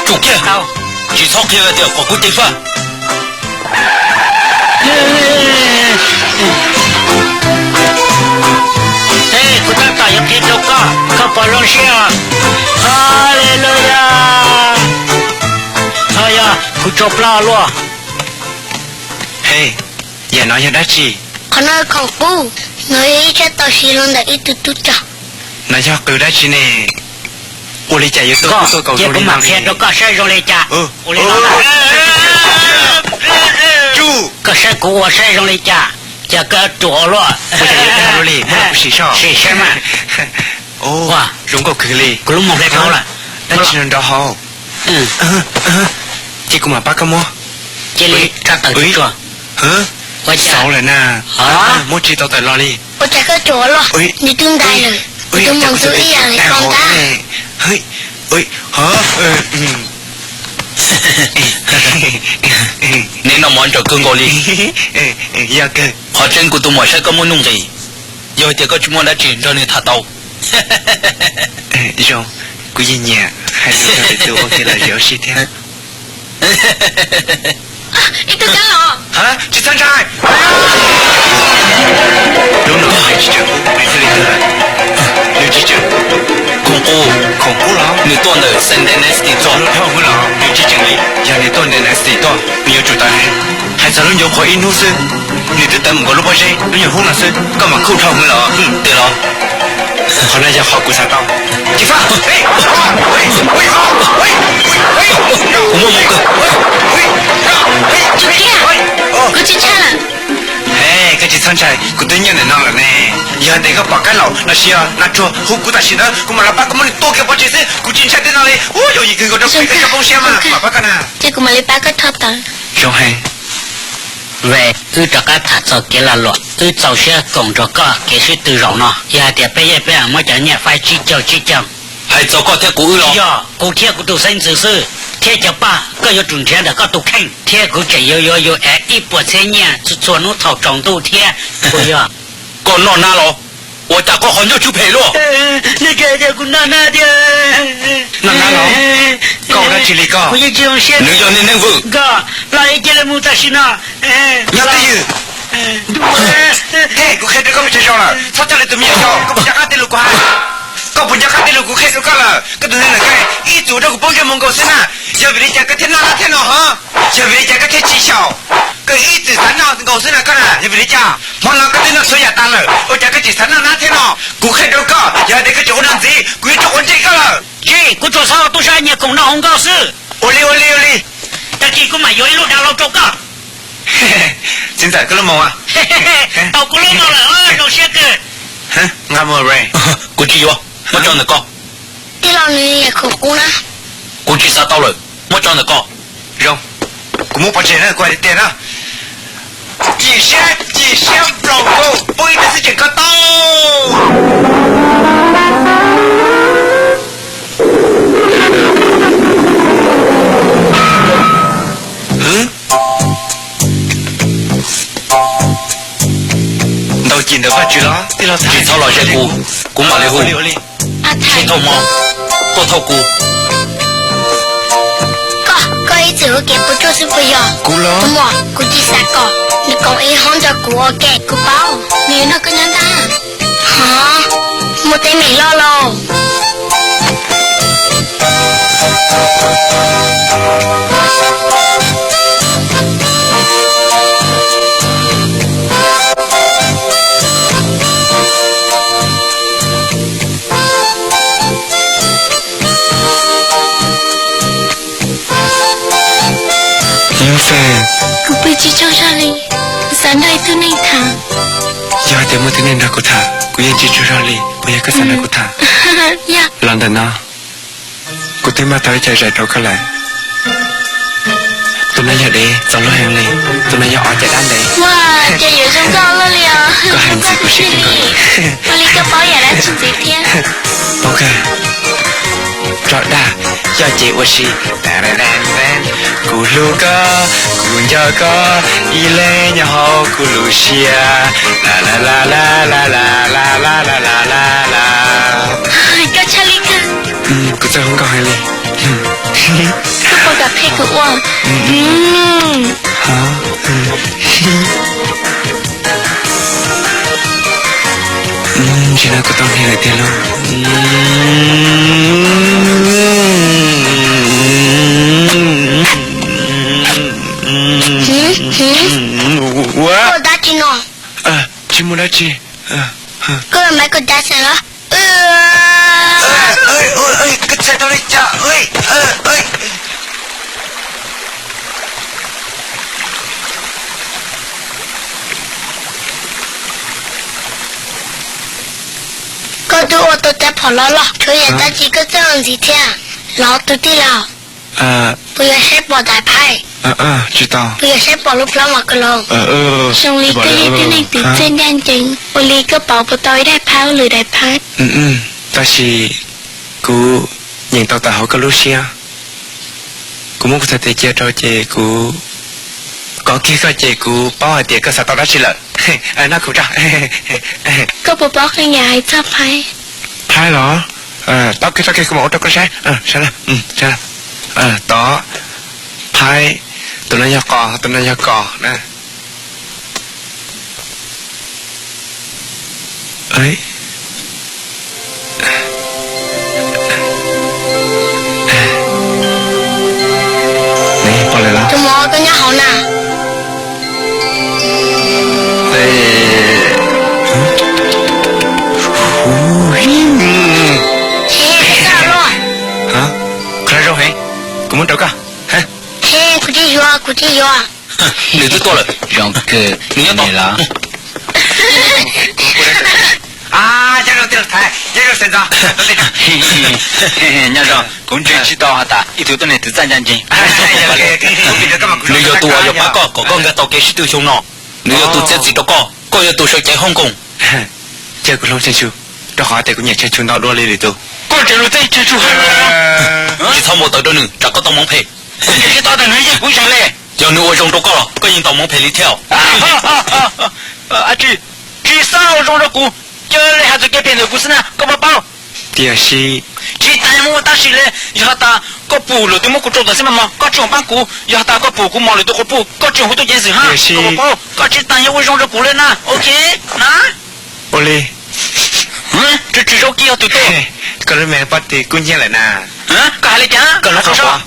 Tsum kiag, tsis txhob qhia tias kom kuv ceev faj. Kuv tab tom yuav qhia rau koj, koj puas zoo siab? Haleluya! Yog kuv tso plab luaj. He, yam no yog dab tsi? Qhov no khoom qub, no yog ib tsab tau siv los ntawm ib tug tub rog. No yog qws dab tsi ne? Ua li cas yuav tuaj kuv tuaj kaus zoo li no? Qhia rau koj saib zoo li cas. Ua li no, koj saib kuv ua saib zoo li cas, cas koj ruam luaj. Ua cas yuav dag luaj li, muab rau kuv sim soj. Sim saib mas. Zoo nkauj kawg li. Kuv lub moo hle dhau lawm. Dab tsi no nrov hauv? Ces kuv mam pab koj muab. Cia li tsa tawm tsuag. Xauv lawm na. Muab tsis tau tawm los li. Ua cas koj ruam luaj? Nws twb ntais lawm. Tus mus ntxub ib yam li koj ntag. Neb noj mov ntsaws kawg nkaus li. Qhov tseeb kuv tus muam saib koj muaj nuj nqis, yog hais tias koj tsis muaj dab tsi nrog nws tham tau. Zoo, kuv yeej nyiam hais lus nrog lwm tus ua kev lom zem ua si thiab. Ib tug kab los. Tsis txhob ntshai. Hnub no nws tsis tseem qub, nws thiaj li tuag lawm. Nws tsis tseem khoom qub, khoom qub los? Nws tuaj ntawm Saint Dynasty tuaj. Dhau hwv los? Nws tsis tseem li. Yog nws tuaj ntawm Dynasty tuaj, nws yuav tsum tawv heev. Hais txog lub ncuav qhuav ib hnub xwb, nws twb tawv mus nkaus lub pob zeb hnub nyoog hnub no xwb, koj mam khoom dhau hwv los? Tiag los? Qhov no yog qhov kuv xav tau. Ceev Faj! Kuv muaj moo kawg. Koj tsis ntshai lawm? Koj tsis ntshai Ntshai, kuv twb nyiaj ntawm no lawm ne. Yog tias koj pom Kab Laum los sis yog Nas Tsuag hu kuv tam sim ntawd, kuv mam los pab koj muab nws tua kiag pov tseg xwb, kuv tsis ntshai tej no li. Ua, yog yim kawg nkaus rau kuv, koj poob siab mas mam pab koj na. Ces kuv mam li pab koj rho tawv. Zoo heev. Ve, wb rov qab tham txog kev lag luam, wb txaus siab koom nrog koj kev sib tw zaum no. Yog hais tias peb yeej peb muab cov nyiaj faib tsib caug tsib caug. Hais txog koj thiab kuv wb los? Yog kuv thiab kuv tus xeeb ntxwv xwb, thiab cov paj koj yuav tsum nrhiav ntawm koj tus kheej, thiab kuv tseem yuav yuav yus ev ib puas txhiab nyiaj txhua txhua hnub thaum tsaus ntuj thiab. Puas yog? Koj noj nab los? Ua cas koj qhov ncauj tsw phem luaj? Noj nab los? Koj ua dab tsi li koj? Nws yog niag neeg vwm. Los cia li mus tam sim no. Nyob twj ywm. Kuv qhia rau koj mus tsaug zog lawm, txhob coj li tus me nyuam xyaum, koj puas nco qab tej lus kuv hais? Koj puas nco qab tej lus kuv qhia rau koj lawm? Koj tus neeg ntawm koj ib txwm ua rau kuv poob ntsej muag nkaus xwb na. Yog vim li cas koj thiaj noj nab thiab no ho? Yog vim li cas koj thiaj tsis xyaum? Koj ib txwm xav noj nkaus xwb na koj na, yog vim li cas? Hmo no koj twb noj txhua yam tas lawm, ua cas koj tseem xav noj nab thiab no? Kuv qhia rau koj, yog tias koj tseem ua no ntxiv, kuv yuav tso quav ntsej koj lawm. Tsis, kuv tsuas xav ua tub sab nyiag khoom noj hauv nkauj xwb. Ua li, ua li, ua li. Tag kis kuv mam yuav ib lub dav hlau rau koj. Txiv ntxawm, koj lub moo. Tau kuv lub moo lawm, zoo siab kawg. Nqa mus. Kuv tsis yuav, muab tso ntawm koj. Tij laug, nws yam khoom qub na. Kuv tsis xav tau lawm, muab tso ntawm koj. Zoo, kuv muab pov tseg na, kuv hais tiag tiag na. Chim siab, chim siab nplaum nkaus, pub ib pliag xwb tseem kho tau. Ntau cim ntawm Vajtswv los tij laug. Tsis txhob los ze kuv, kuv mam li hu. Tsis txhob hmo, tuaj thauj kuv. Koj, koj ib txwm ua kev puas tsuaj xwb puas yog? Kuv los? Tus muam, kuv tsis xav kom nws koom ib hoob nrog kuv ua ke, kuv paub. Nws yuav nrog koj nyob ntag. Hov, muaj teeb meem loj lauj. Kuv pw tsis tsaug zog li, xav nrog ib tug neeg tham. Yog hais tias muaj tus neeg nrog kuv tham, kuv yeej tsis tsaug zog li. Puas yog koj xav nrog kuv tham? Yog. Los ntawm no, kuv twb npaj tau ib co zais rau koj lawm. Tus no yog dev txaus luag heev li, tus no yog os cas dab ntev. Ua cas yuav zoo nkauj luaj li os. Koj hais ntxiv kuv siab kawg nkaus li. Ua li koj paub yam dab tsi ntxiv thiab? Paub kawg. Tso dag, coj ces ua si. Kuv hlub koj, kuv nco koj, ib leeg nyob hauv kuv lub siab. La la la la la la la la la la la la. Koj txawj hu nkauj heev li. Koj puas kam qhia kuv ua? Tsis no kuv tau hnia lawm tiag lauj. Ua dab tsi no? Tsis muaj dab tsi. Koj los mas koj dab tsi los? Koj txhais tau li cas? Koj twb ua tau cov phom los los, tshuav yam dab tsi koj txawj ua ntxiv thiab los tus tij laug? Puas yog saib pom daim phaib? Tsis tau. Puas yog saib pom lub plab mas koj los? Zoo li koj yog tib neeg twv txiaj ncaj ncees, ua li koj pauv puas tau ib daim phaib ua lwm daim phaib? Tab sis kuv nyeem tau tawm hauv koj lub siab. Kuv muab kuv txhais tes cia rau ces kuv kov kiag koj ces kuv paub hais tias koj xav tau dab tsi lawm. Noj kuv tso. Koj puas paub qee yam hais txog phaib? Phaib los? Tau kiag, tau kiag, kuv mam ua rau koj saib. Tod, phaib, tus no yog qos, tus no yog kos na. Tus mov koj nyob hauv na. Koj zoo heev, kuv muab rau koj. Kuv tsis yuav, kuv tsis yuav. Nws twb tuaj lawm. Zoo kawg nws nyob tod los. Nyob zoo, kuv ntseeg tsis tau has tas ib tug tuab neeg twv txaj ncaj ncees. Nws yog tus uas yuav pab koj kom koj nkag tau kev sib tw xyoo no. Nws yog tus txiav txim rau koj, koj yog tus sawv cev Hong Kong. Cia kuv hloov Tsheej Tsu, rau qhov tias kuv nyiam Tsheej Tsu ntau dua li lwm tus. Koj tseem hluas txeeb Tsheej Tsu heev li. Tsis txhob npau taws rau nws, tsam koj tau moov phem. Tsis tau tias nws yeej kuv zeeg li. Yog nws ua zoo rau koj los koj yeej tau moov phem li thiab. Tsis, tsis xav ua zoo rau kuv, cia li hais txog kev phem ntawm kuv xwb na, koj puas paub? Tiam sis, tsis tas yog muaj tab sis li, yog has tas koj pum lwm tus muab kuv rau tom xib mas mos koj tsis txhob pab kuv, yog has tas koj pum kuv mos lwm tus quas puj koj tsis txhob hu tuaj ceev xwm ha, koj puas paub? Koj tsis tas yog ua zoo rau kuv li na, ok na. Ua li. Tsis tsis zoo kiag tus tej. Koj lub me pab ti kub hnyiab lawm na. Koj hais li cas? Koj lub qhov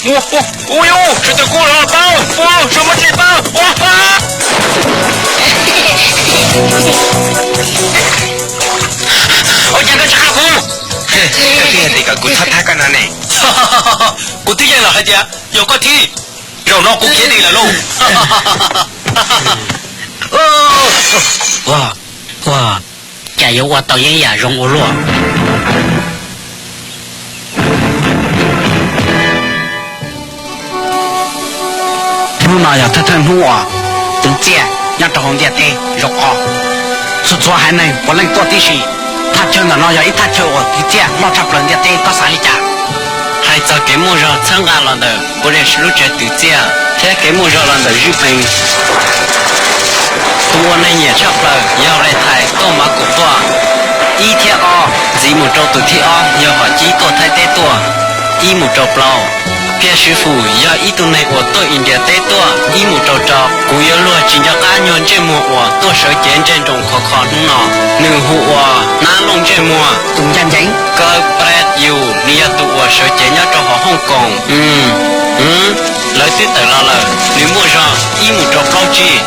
Ua, ua, ua, ua, sawv daws kub los paub, ua, sawv muab txij paub, ua, ua. Ua cas koj tsis qha kuv? Koj twb yog tias kom kuv txhob thab koj no ne. Kuv twb yeej los hais tias yog koj thib, zaum no kuv khiav dim lawm lauj. Ua, ua, cas yuav ua tau yeeb yam zoo ua luaj. Hnub no yog thawj thawj hnub uas twv txiaj nyob rau hauv ntiaj teb zoo os. Txhua txhua haiv neeg puav leej tuaj tib si. Thaj chaw ntawm no yog ib thaj chaw uas twv txiaj loj tshaj plaws ntiaj teb, koj xav li cas? Hais txog kev muaj zog txhawb nqa los ntawm British lub tsev twv txiaj thiab kev muaj zog los ntawm Zwj Pees, tus uas neeg nyiam tshaj plaws yog Lee Thais tuaj Mav Kaum tuaj. Ib thiab ob, ntxiv mus rau tus thib ob yog Hom Cib tuaj Thaib teb tuaj. Ib mus rau plaub, Phiaj Swv Fus yog ib tug neeg uas tuaj India teb tuaj. Ib mus rau rau, kuv yuav luag tsis nco qab nyuag ntsej muag uas tuaj sawv cev ntsej nroos khov kho hnub no. Nws hu ua Nab Looj ntsej muag. Tus ncaj ncees. Kawg Pres Yus, nws yog tus uas sawv cev nyob rau hauv Hooj Koom. Lawv twb tawm los lawm, nws muaj zog. Ib mus rau plaub tsib.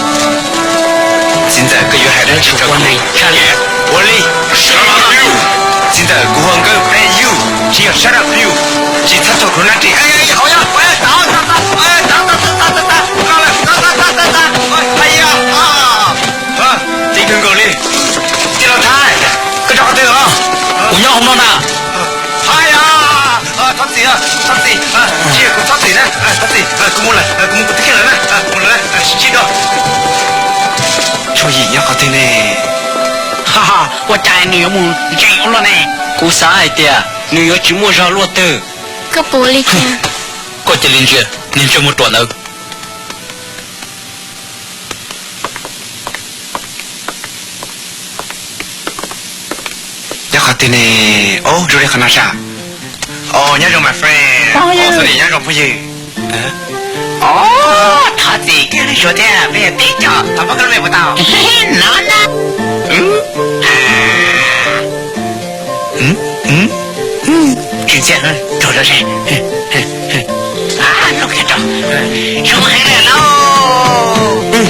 Txiv ntxawm, koj yuav hais dab tsi rau kuv? Ua li, txiv ntxawm, kuv hu ua Nkawj Pres Yus, tsis yog Shut Up Yus. Tsis txhob thuam kuv nab ris. Txiv kawg nkaus li. Tij laug Thaib, koj rov qhov twg os? Kuv nyob hauv no na. Thov txim, thov txim, tsis yog kuv txhob txim na, thov txim, kuv mus lawm, kuv mus kuv tus kheej lawm na, mus lawm, sib ntsib dua. Tshuaj Yim nyob qhov twg ne? Ua cas nws yuav mus ntse ua luaj ne? Kuv xav hais tias nws yuav tsis muaj zog luaj twg. Koj puas li cas? Koj cia li ntsia niag ntsej muag ruam ntawd. Nyob qhov twg ne? Ob, zoo li qhov no sas. Os, nyob zoo my friend. Os, nyob zoo phooj ywg. Os, thov txim, koj lub suav thiab peb yog tib co, thov pab koj lub npe puas tau? No na. Tsis ntxiab, rau rau se. Zoo heev li lauj.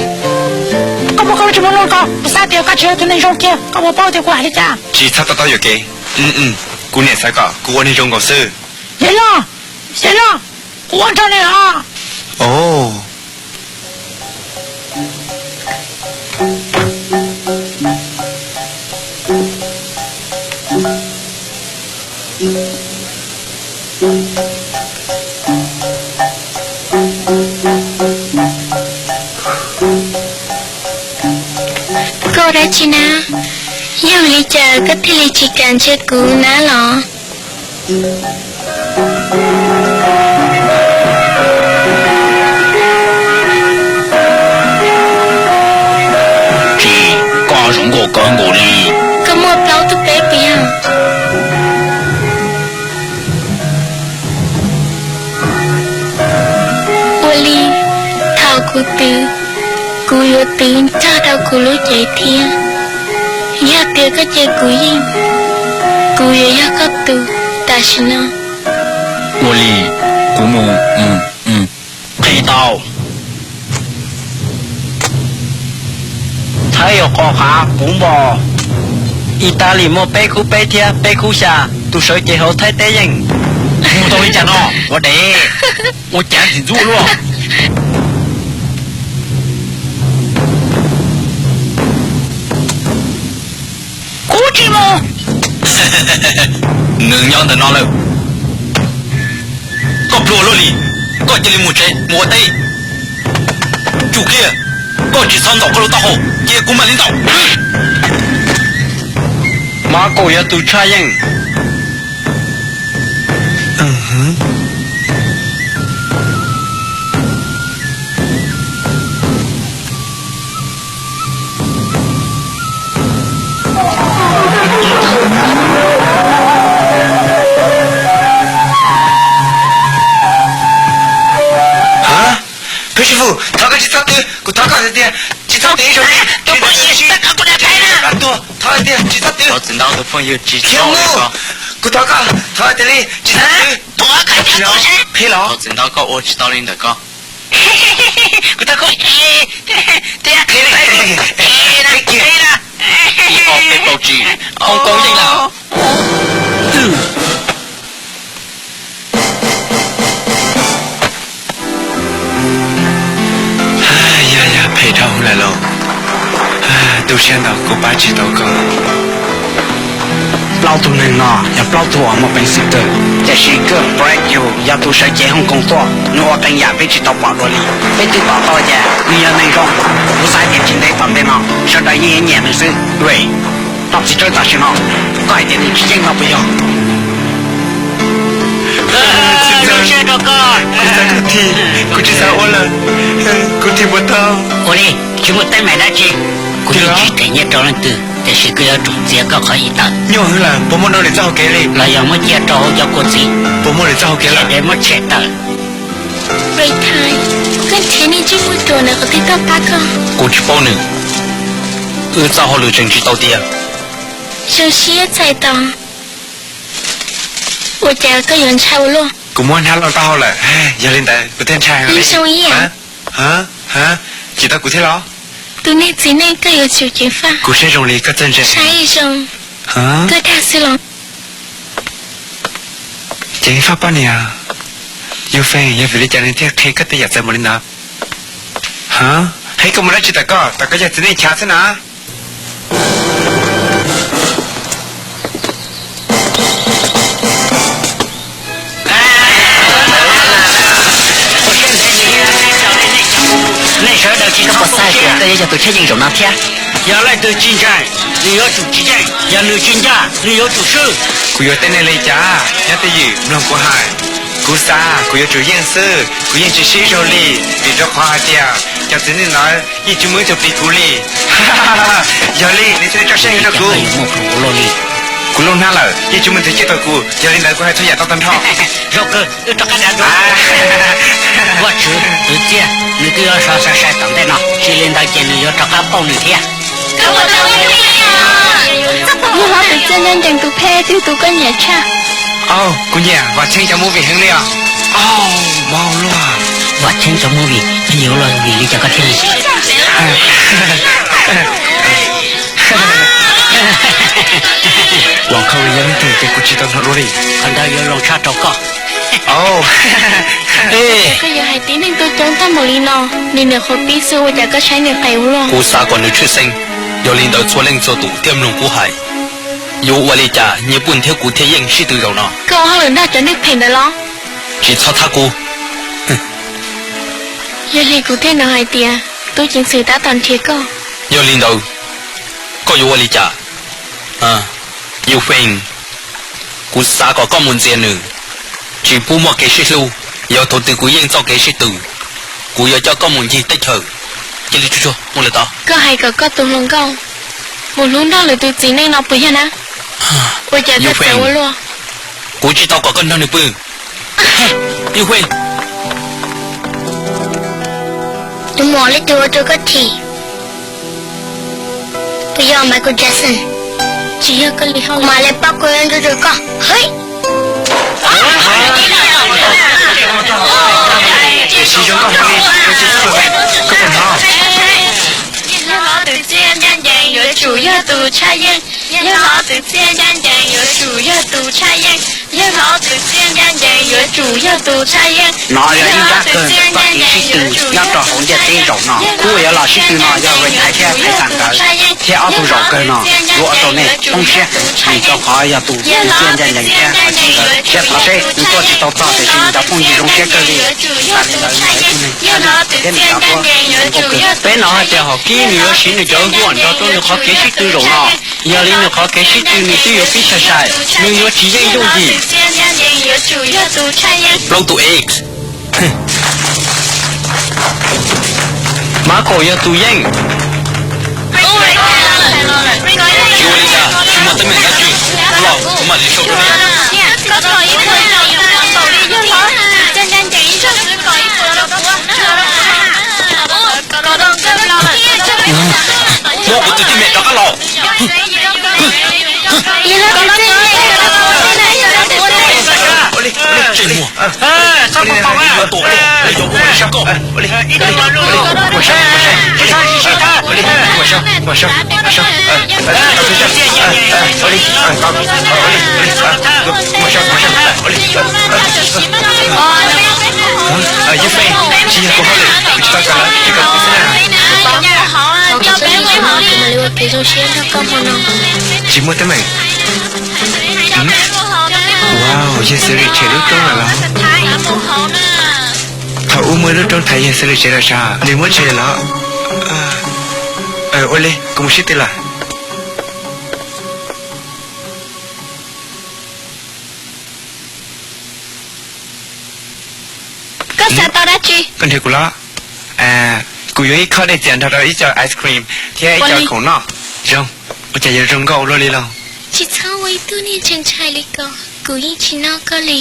Koj muab koj lub tsis muaj lub ko, kuv xav tias koj tsis yog tus neeg zoo kiag, koj puas paub tias kuv hais li cas? Tsis txhob to taub yuam kev. Kuv niam xav kom kuv ua neeg zoo nkaus xwb. Yawg loj, yawg loj, kuv ua nrog nej os. Koj ua dab tsi na? Yog li cas koj thiaj li tsis kam ntsia kuv na los? Tsis, koj zoo nkauj kawg nkaus li. Koj muaj plaub tug peb puas yog? Ua li, thaum kuv twv, kuv yuav twv nrog rau kuv lub cev thiab. Yog tias koj cia kuv yeej, kuv yuav yog koj tus tam sim no. Ua li, kuv mus. Qhia tau. Thaib yuav qos qav puv npo. Italis muaj peb khub peb thiab peb khub xya, tus sawv cev hauv Thaib teb yeej. Mus tau li cas no? Ua dev, ua cav ntxim ntxub luaj. Kuv Tsis mus. Nws nyob ntawm no lawm. Koj pluag luaj li, koj cia li mus tsev mus ua teb. Tsum kiag, koj tsis txhob ntaus koj lub taub hau, cia kuv mam li ntaus. Marco yog tus tshaj yeej. Phim Sij Fus, thov koj tsis txhob twv, kuv thov koj tiag tiag, tsis txhob twv ib zaug li, tsis twv, thov tiag tsis txhob twv. Khiav mus, kuv thov koj, thov tiag li, tsis txhob twv. Qhia los, qhia los. Kuv thov koj, qhia li, qhia li, qhia li. Ib ob peb plaub tsib, Hong Kong yeej lawm. Yog, yog phem dhau lawm lauj. Tu siab ntau, kuv pab tsis tau koj. Plaub tug neeg no yog plaub tug uas muaj peev xwm kawg, tiam sis koj Brad yus yog tus sawv cev Hong Kong tuaj, nws ua qee yam peb tsis tau pom dua li. Peb twb pom tau tias nws yog neeg zoo, kuv xav tias tsis ntev tom ntej no sawv daws yeej yuav nyiam nws xwb. Ua, noj txiv tsawb tam sim no, koj hais tias nws tsis yeej no puas yog? Kuv xav koj thi, kuv tsis xav ua lawm, kuv thi puas tau? Ua li, tsis muaj teeb meem dab tsi. Kuv yeej tsis them nyiaj rau leej twg, tiam sis kuv yuav tsum txiav koj qhov ib tawm. Nyuaj heev lawm, puas muaj rau lwm txoj hauv kev li? Los yog muab cia rau hauv cov kua txiv. Puas muaj lwm txoj hauv kev lawm? Muab tshem tawm. Ray Thai, koj nrhiav niag ntsej muag ruam ntawd qhov twg tuaj pab koj? Kuv tsis paub nws. Wb txoj hauj lwm tseem tsis tau tiav. Zoo siab txais tos. Ua cas koj yuav ntshai ua luaj? Kuv muab hnab loj taub hau lawm, yog li ntawd kuv thiaj ntshai heev li. Zoo ib yam. Tsis tau kuv thiab los? Tus neeg txiv neej koj yuav tsum ceev faj. Kuv saib zoo li koj txawj ntse. Saib zoo. Koj dag xwb los? Ceev faj poj niam. Yus feem yog vim li cas nws thiaj qhia koj tej yam txawv npaum li ntawd? Hais koj mus dab tsi tom koj, tom koj yog txiv neej chav xwb na. Nej sawv daws tsis tau paub tias koj yuav yog tus tshaj yeej zaum no thiab. Yog leej twg tsis ntseeg, nws yuav tsum tsis yeej, yog nws tsis ncaj, nws yuav tsum swb. Kuv yuav teb nej li cas? Nyob twj ywm mloog kuv hais. Kuv xav kuv yuav tsum yeej xwb, kuv yeej tsis sib ib zaug li, vim rau qhov hais tias cov txiv neej ntawd yeej tsis muaj ib tug plig kuv li. Yog li nej thiaj li tso siab heev rau kuv. Kuv lub hnab lawm, yeej tsis muaj tus ciaj tau kuv, yog li ntawd kuv hais txhua yam tau tag nrho. Zoo kawg, wb rov qab dag dua. Vaj tswv, kwv txiaj, nws twb yuav sov sai sai tom ntej no, tsis li ntawd ces nws yuav rov qab pauj nws thiab. Yawg hlob tus txiaj ncaj ncees tus phem twg tus koj nyiam tshaj? Au, kuv nyiam Vam Cheeb cov movie heev li os. Au, mau luaj. Vam Cheeb cov movie phem ua luaj, vim li cas koj thiaj li Los Khau yog leej twg ces kuv tsis tau hnov dua li. Qhov ntawd yuav zoo tshaj rau koj. Koj yuav hais tib neeg tuaj coob tag npaum li no, nws niam qhuav pib xwb ua cas koj saib nws qes ua luaj? Kuv xav kom nws tshwj xeeb, yog li ntawd txhua leej txhua tus thiaj mloog kuv hais. Yuav ua li cas Nyiaj Pum thiab kuv thiaj yeej sib tw zaum no? Koj ua hauj lwm nrog cov neeg phem ntawd los? Tsis txhob thab kuv. Yog li kuv thiaj hnov hais tias tub ceev xwm tab tom nrhiav koj. Yog li ntawd, koj yuav ua li cas? Yus Feej, kuv xav kom koj mus ntxias nws, tsis pub muaj kev sib hlub. Yog thaum twg kuv yeej txoj kev sib tw, kuv yuav coj koj mus ncig teb chaws. Cia li tsuag tsuag mus lawm tod. Koj hais kom koj tus hluas nkauj mus hlub nrog lwm tus txiv neej no puas yog na? Ua cas koj txawm ua luaj? Kuv tsis tau kom koj nrog nws pw. Yus Feej, tus muam leej twg ua rau koj chim? Puas yog Michael Jackson? Tsis yog koj li hauj lwm. Mam li pab kuv nrog rau koj. Hwj. Tiam sis zoo nkauj heev li, koj tsis txhob, koj puas hnov? Yawg hlob tus txiaj ncaj ncees yuav tsum yog tus tshaj yeej. Yawg hlob tus txiaj ncaj ncees yuav tsum yog tus tshaj yeej. Yog no tus txiaj ncaj ncees yuav tsum yog tus tshaj yeeb. No yog ib zaj kawg ntawm txoj kev sib tw nyob rau hauv ntiaj teb zaum no. Khub uas yuav los sib tw no yog Ray thiab Thaib Xas nkawd, thiab ob tug zaum kawg no yuav ua rau nej poob siab, vim rau qhov yog tus txiaj ncaj ncees thiab siab thov seb nws tuaj tsis tau txog tiam sis nws cov phooj ywg zoo siab kawg li. Tag li ntawd no ib tug neeg tshaj lij thiab nws cov huab zoo nkauj kawg. Peb hnov hais tias Hom Kib nws yuav siv nws cov huab nrog rau nws qhov kev sib tw zaum no. Yog li nws qhov kev sib tw nws twb yuav pib sai sai, nws yuav tsis yeej yooj yim. Plaub tus X. Marco yog tus yeej. Tsis ua li cas, tsis muaj teeb meem dab tsi. Los kuv mam li sau rau nej. Muab kuv tus teeb meem rov qab los. Tsej muag, yuav tuam koj, yuav ua sab koj. Tsis muaj teeb meem. Wow, yog xws li tshem lub roob lawm los? Thaum ub muaj ib lub roob thaiv yog xws li tsev los sav, nws muab tshem los? Ua li, kuv mus sib tw los. Koj xav tau dab tsi? Koj nrhiav kuv los? Kuv yuav ib khob dej txias nrog rau ib co ice cream thiab ib co khoom noj. Zoo, ua cas yuav zoo nkauj ua luaj li lauj? Tsis txhob ua ib tug neeg ntshai ntshai li ko, kuv yeej tsis noj koj li.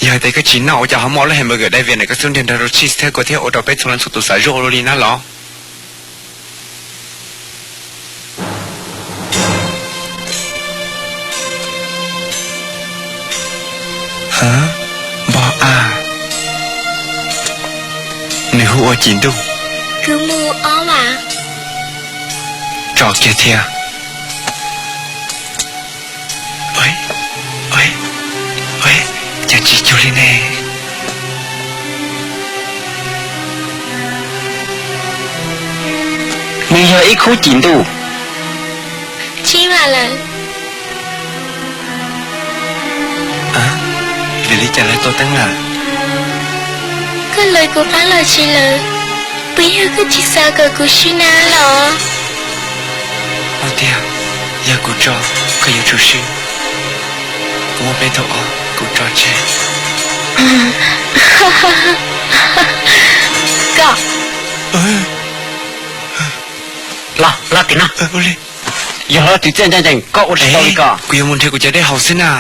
Yog hais tias koj tsis noj ua cas ho muaj lub hamburger dai vias ntawm koj xub ntiag nrog rau cheese thiab kua thiab ua rau peb txhua leej txhua tus xav zuaj ua luaj li na los? Npog a, nws hu ua Cim Ntuj. Kuv mus ob vas. Tso kiag thiab. Cas tsis cuag li ne? Nws yog ib khub Cim Ntuj. Tsib vas lawm. Vim li cas lawv tau teeb lawm? Koj lawv kuv qab los tsis lawm, puas yog koj tsis xav kom kuv swb na los? Ua tiag, yog kuv tso, koj yuav tsum swb. Kuv muaj peb tug ob, kuv tso tseg. Koj. Los, los tim no. Yog tus txiaj ncaj ncees, koj ua tsis tau li ko. Kuv yuav mus nrhiav kuv cov dej haus xwb na.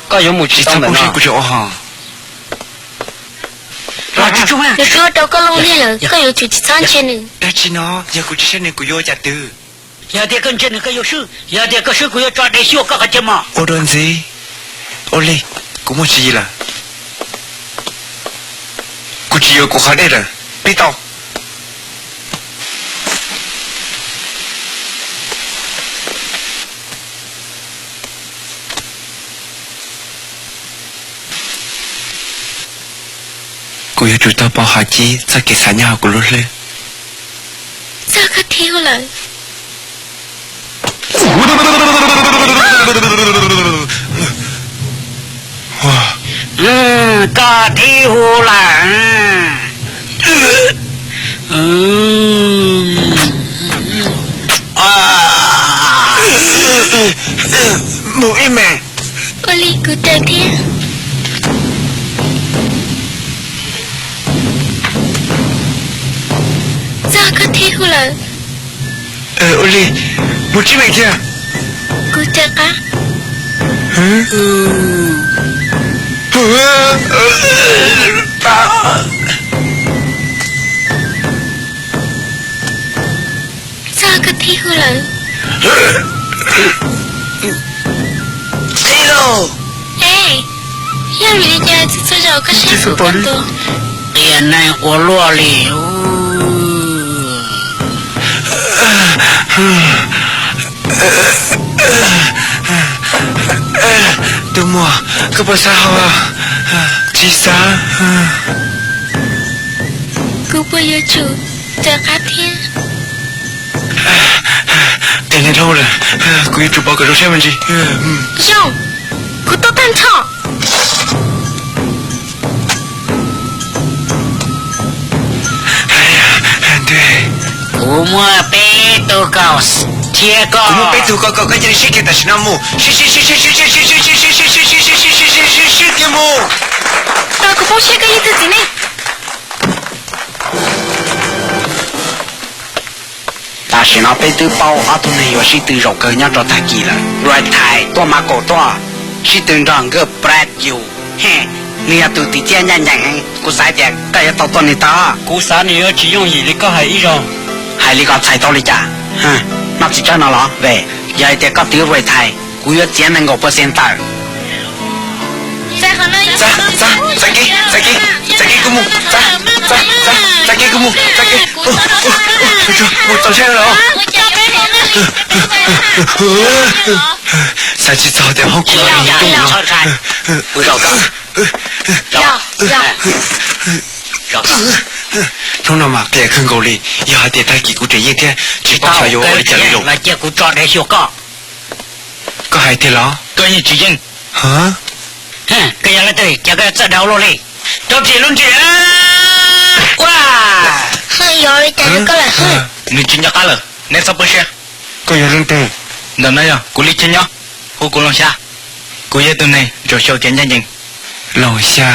Koj yuav mus tsis tau ntawm no. Kuv tseem ua hos. Nws twb ua rau koj looj liaj lawm, koj yuav tsum tsis txhob ntsia nws. Dab tsi no, yog kuv tsis ntsia nws kuv yuav ua cas twg? Yog tias koj ntsia nws koj yuav swb, yog tias koj swb kuv yuav tso dev xyuaj koj qhov chaw mos. Ua dua ntxiv. Ua li, kuv muaj tswv yim lawm. Kuv tsis yuav kuv qhov dej lawm, pib tau. Kuv yuav tsum tau pauv hov cib txoj kev xav nyob hauv kuv lub hlwb. Txog koj thib hu lawm. Koj thib hu lawm. Mus ib me. Ua li kuv raws thiab. Txog koj thib hu lawm. Ua li, mus tsib me thiab. Kuv raws qab. Txog koj thib hu lawm. Qhib lauj. Es, yog vim li cas txhua txhua zaus koj saib kuv koj tus qias neeg ua luaj li? Tus muam, koj puas xav hau? Tsis xav. Kuv puas yuav tsum rov qab thiab? Qias niag dhau lawm, kuv yuav tsum pov kom zoo siab me ntsis. Zoo, kuv tuaj tag nrho. Kuv muaj peb tug kom thiab koj. Kuv muaj peb tug kom, koj cia li sib kiag tam sim no mus. Sib, sib, sib, sib, sib, sib, sib, sib, sib, sib, sib, sib, sib, sib, sib, sib kiag mus. Tau, kuv poob siab koj yeej txwj txiv neej. Tam sim no peb twb paub ob tug neeg yuav sib tw zaum kawg nyob rau tag kis lawm. Red Tide tuaj, Marco tuaj, sib tw nrog Good Brad yus. Nws yog tus twv txiaj ncaj ncees heev, kuv xav tias koj yuav tau tua nws tag. Kuv xav nws yuav tsis yooj yim li koj hais ib zaug. Hais li ko txhais tau li cas? Noj txiv tsawb no los? Ve, yog hais tias koj twv Red Tide, kuv yuav txiav nees nkaum percent tawm. Txav, txav, txav kev, txav kev, txav kev kuv mus, txav, txav, txav, txav kev kuv mus, txav kev. Mus txaus siab lawm. Xav tsis txog tias hoob kuv los mus tub no. Hnub no mas qias kawg nkaus li, yog hais tias tag kis kuv tseem yeej thiab tsis paub xyov yuav ua li cas li lawm. Cia kuv tso dev xyuas koj. Koj hais tiag los? Koj yeej tsis yeej. Koj yog leej twg ces koj yuav txawj dag ua luaj li? Rau txim lub ntsej. Ua, yog li cas koj lam hwj? Nws tsis nco qab lawm, neb txhob poob siab. Koj yog leej twg? Ntawm no yog kuv li chaw nyob, hu kuv Looj Xya. Kuv yog ib tug neeg nrog xyuas kev ncaj ncees. Looj Xya,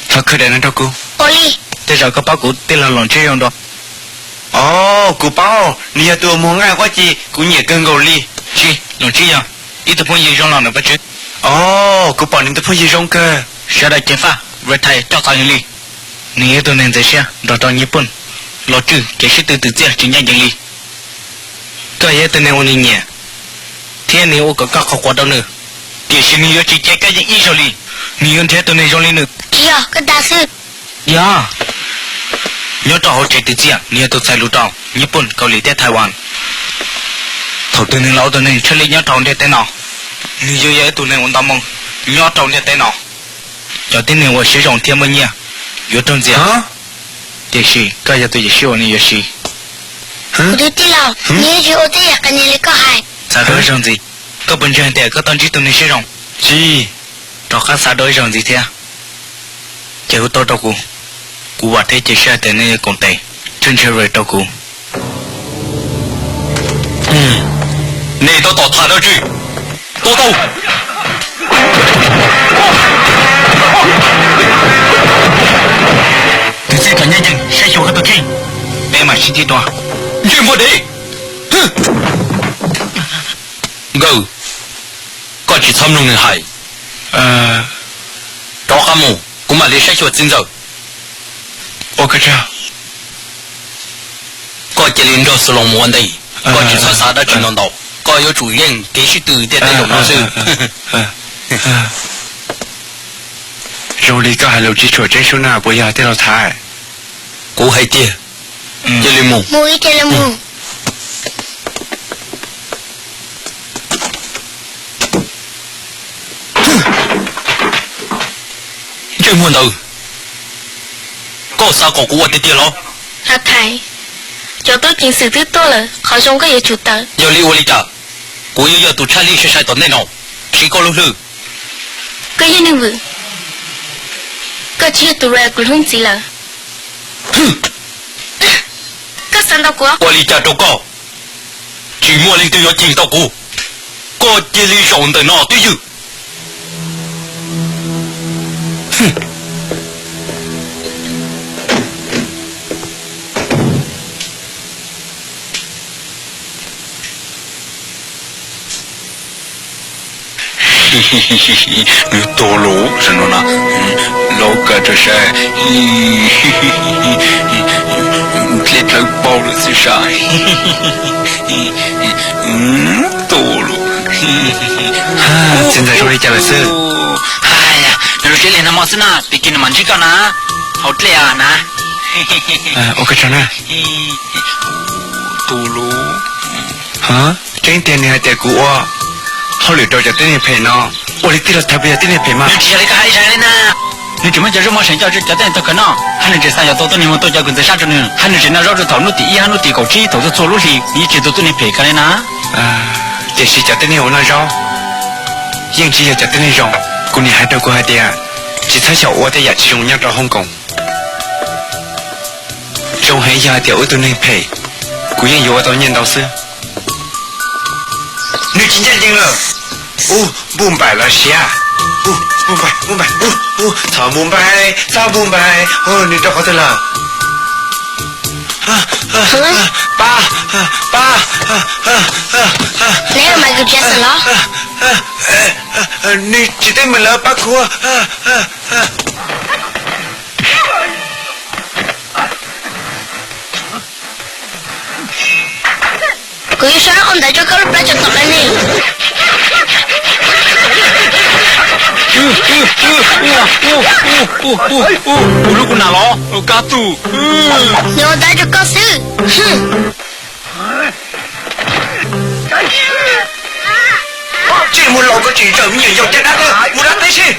thov khawb daim no rau kuv. Ua li. Tej zaum koj paub kuv tij laug Loom Tsib zoo dua. Os, kuv paub, nws yog tus uas muag nqaij quab ci kuv nyiam kawg nkaus li. Tsis, Loom Tsib yog ib tug phooj ywg zoo los ntawm pab tswv. Os, kuv pom nws tus phooj ywg zoo kawg. Sawv daws ceev faj, Red Tide coj txog nws li. Nws yog ib tug neeg ntxeev siab nrog rau Nyij Pooj los tswj kev sib tw twv txiaj tsis ncaj ncees li. Koj yog ib tug neeg uas nws nyiam, thiab nws ua kom koj qhuas quas rau nws, tiam sis nws yuav tsis cia koj yeej ib zaug li. Nws yuav nrhiav tus neeg zoo li nws. Tsis yog, koj dag xwb. Yog, nyob rau hauv tsev twv txiaj, nws yog tus txhais lus rau Nyij Pooj, Kaus Lim thiab Taiwan. Thaum twg nws los ua tus neeg tshaj lij nyob rau hauv ntiaj teb no? Nws yuav yog ib tug neeg uas nto moo nyob rau ntiaj teb no. Cov tib neeg uas siab zoo thiab muaj nyiaj yuav raug ntxias, tiam sis koj yog tus yawm sib uas nws yuav siv. Kuv tus tij laug, nws yeej tsis ua tej yam qas nias li koj hais. Xav dua ib zaug ntxiv, koj puas ntseeg tias koj tau ntsib tus neeg siab zoo? Tsis. Rov qab xav dua ib zaug ntxiv thiab, ces hu tuaj rau kuv. Kuv vam thiab cia siab hais tias nej yuav koom tes tshwj ntsha rau kuv. Nej tab tom tham dab tsi? Tua tau! Tus txij thaum ncaj ncees saib xyuas koj tus kheej, peb mam sib ntsib dua. Ntsej muag dev! Nkawd, koj tsis txhob mloog nws hais. Rov qab mus, kuv mam li saib xyuas txiv ntxawm. Ua koj tsaug. Koj cia li nrog Xu Loos mus ua ntej, koj tsis txhob xav dab tsi ntau ntau, koj yuav tsum yeej kev sib tw ntiaj teb zaum no xwb. Zoo li koj hais lus tsis tshua tseeb sub na, puas yog tij laug Thaib? Kuv hais tiag, cia li mus. Mus ib cia li mus. Ntsej muag ntawd, koj xav kom kuv ua tiag tiag los? Thaib, cov tub ceev xwm twb tuaj lawm, qhov zoo koj yuav tsum tawm. Yog li ua li cas, kuv yuav yog tus tshaj lij sai sai tom ntej no, siv koj lub hlwb. Koj yog neeg vwm, koj tsis yog tus Red kuv hlub ntxiv lawm. Koj xav ntaus kuv? Ua li cas rau koj? Tsis muaj leej twg yuav ceem tau kuv. Koj cia li zaum ntawm no twj ywm. Nws tuag lawm, saib no na, los kawg rau saib, dlej plawv paug lawm xwb saib. Tuag lawm. Txiv ntxawm zoo li cas lawm xwb? Nws zoo siab li no mog xwb na, tag kis nws mam ntsib koj na, hauv dlej na. Ua koj tsaug na. Tuag lawm. Tseeb tiag nws hais tias kuv ua. Hauj lwm rau cov tib neeg phem no, ua li tij laug thawv puas yog tib neeg phem mas? Nws tsis yog li koj hais ib zaug li na. Nws tseem muab cov zaub mov seem coj rau cov tib neeg tog kawg no, hab nws tseem xa cov tau tuab neeg mus tua cov kws ntxeev sab rau nws, hab nws tseem noj zaub rau thaum hnub tim ib hab hnub tim kaum tsib thaum txhua txhua lub hlis, nws yeej tsis yog tus tuab neeg phem kawg li na. Tiam sis cov tib neeg uas noj zaub yeej tsis yog cov tib neeg zoo. Kuv niam hais rau kuv hais tias tsis txhob xyaum ua tej yam tsis zoo nyob rau Hong Kong. Zoo heev yog hais tias ua ib tug neeg phem, kuv yeej yuav ua tau nyiaj ntau xwb. Nws tsis ncaj ncees lawm. Ub, npuj npaim los siav. Ub, npuj npaim, npuj npaim, ub, ub, txhob npuj npaim, txhob npuj npaim. Ub, nws rau qhov twg lawm? Pab, pab. Neb yog Michael Jackson los? Nws tsis teeb meem lawm, pab kuv. Kuv yuav sau rab qau ntawd rau koj lub plab tso tom qab ne. Kuv lub kuv nam los kab tug. Nws ua ntawd rau koj xwb. Tsis muaj laus koj tsis zawm me nyuam yaus caj dab, mus dab teb seb.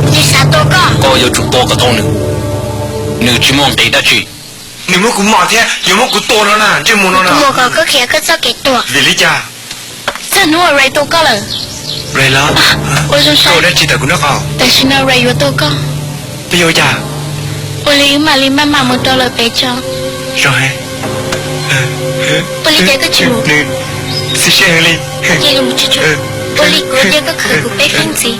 Nws xav tua koj. Koj yuav tsum tua kom tau nws. Nws tsis muaj nqis dab tsi. Nws muab kuv mos thiab yuav muab kuv tua no na, ntsej muag no na. Kuv mus kom koj khiav koj txoj kev tuag. Vim li cas? Txog hnub uas Ray tua koj lawm. Ray los? Ua zoo saib. Koj ua dab tsi tawm kuv nraub qaum? Tam sim no Ray yuav tua koj. Peb yuav ua cas? Ua li wb mam li maj mam mus rau lawm pem tso. Zoo heev. Ua li cas koj tsis mus? Xib siab heev li. Cia li mus tsuag tsuag. Ua li kuv cia koj khwv kuv peb feeb ntxiv.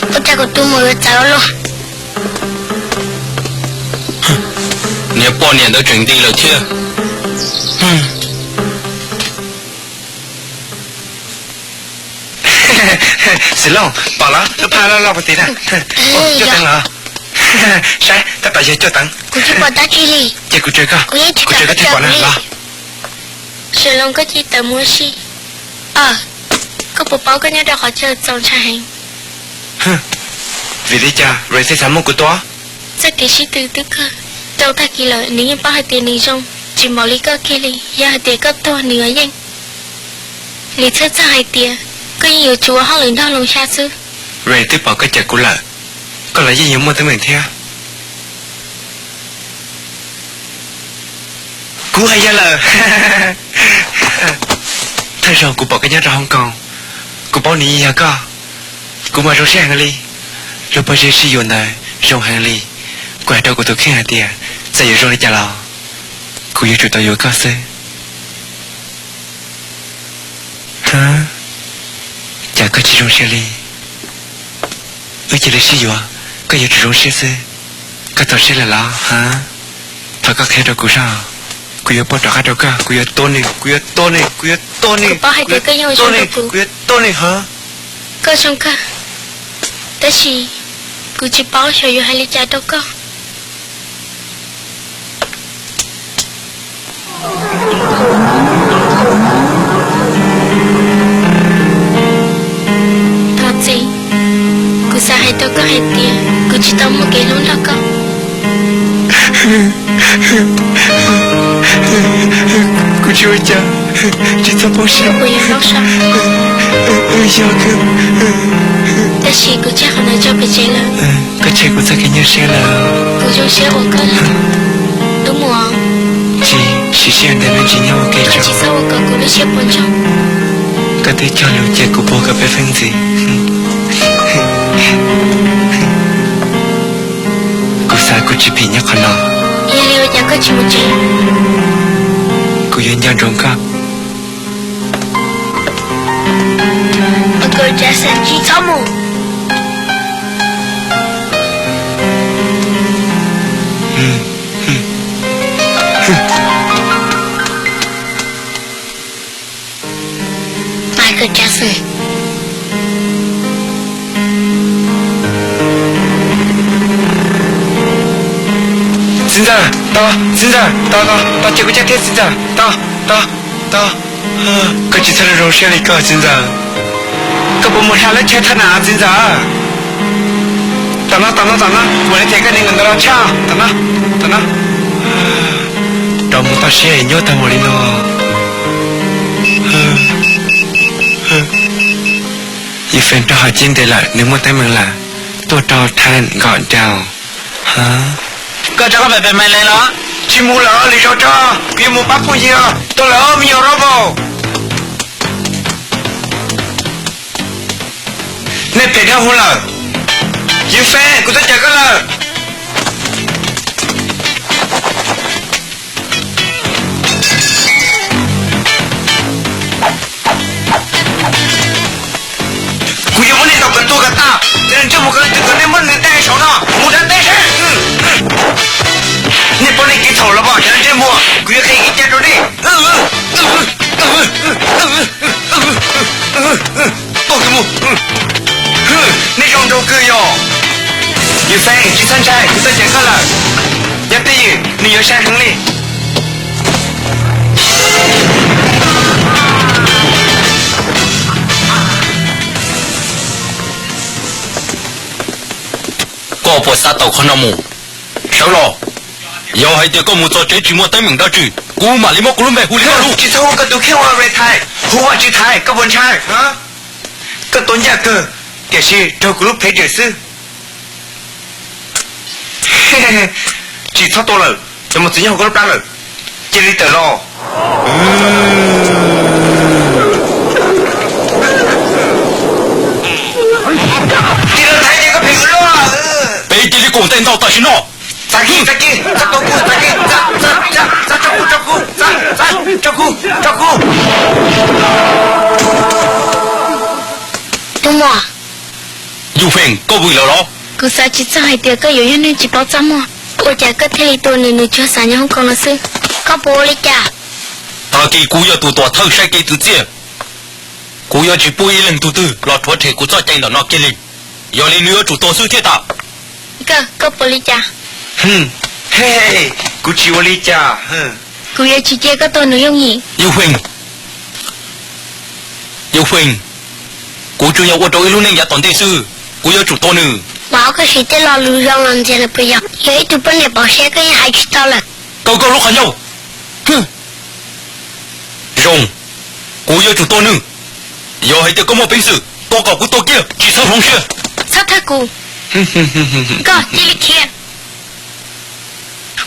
Ua cas kuv tus muam yuav txawv ua luaj. Niag poj niam ntawd tseem nti lawm thiab. Xwm Looj, pom los lub phaj loj loj puag tid na. Cuaj teev los? Saib tab tom yog cuaj teev. Kuv tsis pom dab tsi li. Ces kuv tsawv koj, kuv tsawv koj thiaj pom na los. Xwm Looj, koj cia li tawm mus ua si. Koj puas paub koj nyob rau qhov chaw txaus ntshai heev? Vim li cas Ray thiaj xav muab kuv tua? Txoj kev sib tw twb kawg tau tag kis lawm, nws yeej paub hais tias nws zoo tsis npaum li koj kiag li. Yog hais tias koj tuag nws yuav yeej. Nws txhawj txog hais tias koj yeej yuav tsum ua hauj lwm nrog Looj Xya xwb. Ray twb pom koj cawm kuv lawm, koj los yeej yuav muaj teeb meem thiab. Kuv hais yog lawm. Thawj zaug kuv pom koj nyob rau Hong Kong, kuv paub nws yeej yog koj. Kuv mas zoo siab heev li. Lub pob zeb sib yuav ntawd zoo heev li. Kuv hais rau kuv tus kheej hais tias txawm yuav zoo li cas los kuv yuav tsum tau yuav koj xwb. Cas koj tsis zoo siab li? Wb cia li sib yuav, koj yuav tsum zoo siab xwb. Koj txaus siab lawm los? Thov koj qhia rau kuv soj, kuv yuav poj rov qab rau koj, kuv yuav tua nws, kuv yuav tua nws, kuv yuav tua nws, kuv yuav tua nws, kuv yuav tua nws hov. Koj zoo kawg, tab sis kuv tsis paub xyov yuav hais li cas rau koj. Thov txim, kuv xav hais rau koj hais tias kuv tsis tau muaj kev hlub nrog koj. Kuv tsis ua cas, tsis txhob poob siab. Kuv yuav hlub koj, tab sis kuv tseg qhov ntawd tso pem tsev lawm. Koj tseg kuv txoj kev nyuaj siab lawm. Kuv zoo siab ua koj lawm. Wb mus. Tsis, sim siab ntawm me ntsis nyob ua ke tso. Koj tsis txhob ua kom kuv lub siab puas ntsoog. Koj twb cog lus cia kuv puag koj peb feeb ntxiv. Kuv xav kuv tsis phim nyob qhov no. Yog li ua cas koj tsis mus tsev? Kuv yuav nco ntsoov koj. Michael Jackson, tsis txhob mus. Michael Jackson. Txiv ntxawm, tos, txiv ntxawm, tos, tos, tos, cia kuv cab thiab txiv ntxawm, tos, tos, tos. Koj tsis txhob zoo siab li koj txiv ntxawm. Koj puas mus hla lub chaw thaj nam txiv ntxawm? Tom no, tom no, tom no, kuv mam li them koj niag ntawd los tshaj. Tom no, tom no. Rov mus toj siab es nyuaj tag mus li no. Yus feem rau hauv cib ntev lawm, nws muaj teeb meem lawm, tuaj rau thaj nkaum rau. Koj rov qab pem pem mas lawm los? Tsis mus lawm, lwm zaus tso, kuv yuav mus pab phooj ywg. Tuaj lawm me nyuam Robo. Nej phem dhau hwv lawm. Yus feem, kuv tuaj cawm koj lawm. Kuv yuav muab nej ntaus kom tuag kom tas, ces ntsej muag ko twg kom nej muab nws teb saum no mus dab teb seb. Nej pom nej kev txhaum los mas cov ntsej muag, kuv yuav qhia kev cai rau nej. Tuaj kawg mus. Nej zoo nraug kawg yog. Yus feem, tsis txhob ntshai, kuv tuaj cawm koj lawm. Yog twj ywm, nws yuav sai heev li. Koj puas xav tawm qhov no mus? Sawv los. Yog hais tias koj mus txog tsev tsis muaj teeb meem dab tsi, kuv mam li muab kuv lub npe hu li koj lub. Tsis txhob hu koj tus kheej ua Ray Thaiv, hu Vaj Tswv Thaiv, koj puas ntshai? Koj tua ncaj kawg, tiam sis raug kuv lub phev dawm xwb. Tsis txhob tua lawm, cov mos txwv nyob hauv koj lub plab lawm. Cia li tawm los. Cia li thaiv ces koj phem loj. Peb cia li koom tes ntaus tam sim no. Txav kiag, txav kiag, txav tau kuv, txav kiag, txav, txav, txav, txav tso kuv, tso kuv, txav, txav tso kuv, tso kuv. Tus muam, Yus Feem, koj vwm lawm los? Kuv xav tsis txog hais tias koj yuav yog neeg tsis paub txaj muag. Ua cas koj thiaj li tua nws, nws tsuas xav nyob hoob koos no xwb? Koj puas ua li cas? Tag kis kuv yog tus tuam thawj saib kev twv txiaj. Kuv yuav tsis pub ib leeg tug twg los rhuav rhem kuv txoj cai ntawm no kiag li. Yog li nws yuav tsum tuag xwb thiaj tas. Koj, koj puas li cas? He, kuv tsis ua li cas. Kuv yuav tsis cia koj tua nws yooj yim. Yus Feem, Yus Feem, kuv tsuas yog ua rau ib lub neej yav tom ntej xwb, kuv yuav tsum tua nws. Mas ob koj siv tej lo lus zoo los ntxias nws puas yog? Yog ib tug poj niam pom siab koj yeej hais tsis tau lawm. Kaw koj lub qhov ncauj. Zoo, kuv yuav tsum tua nws. Yog hais tias koj muaj peev xwm, tua kom kuv tua kiag, tsis txhob hloov siab. Txhob thawj kuv. Koj cia li khiav.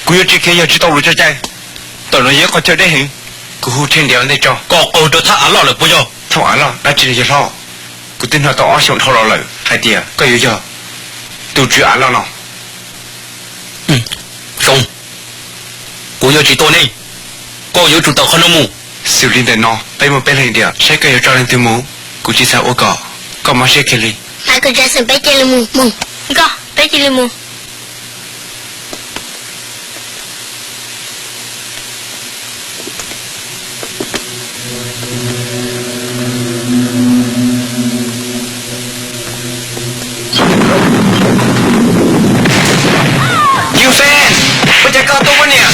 Kuv yuav tsis khiav yog tsis tau lus tso cai. Ntawm no yog ib qho chaw deb heev, kuv hu rhe ntiav ua ntej tso. Koj qaug rau thaj av loj lawm puas yog? Thaj av loj dab tsi los yog hlob? Kuv twb hnov tau ob xyoos dhau los lawm hais tias koj yuav yog tus tswv av loj no. Zoo, kuv yuav tsis tua nej, koj yuav tsum tawm qhov no mus. Xws li ntawm no peb muaj peb leeg tiam, saib koj yuav tso leej twg mus, kuv tsis xav ua kom koj mob siab kiag li. Michael Jackson, peb cia li mus, mus. Nkauj, peb cia li mus. Yus Feem, ua cas koj tuaj poj niam?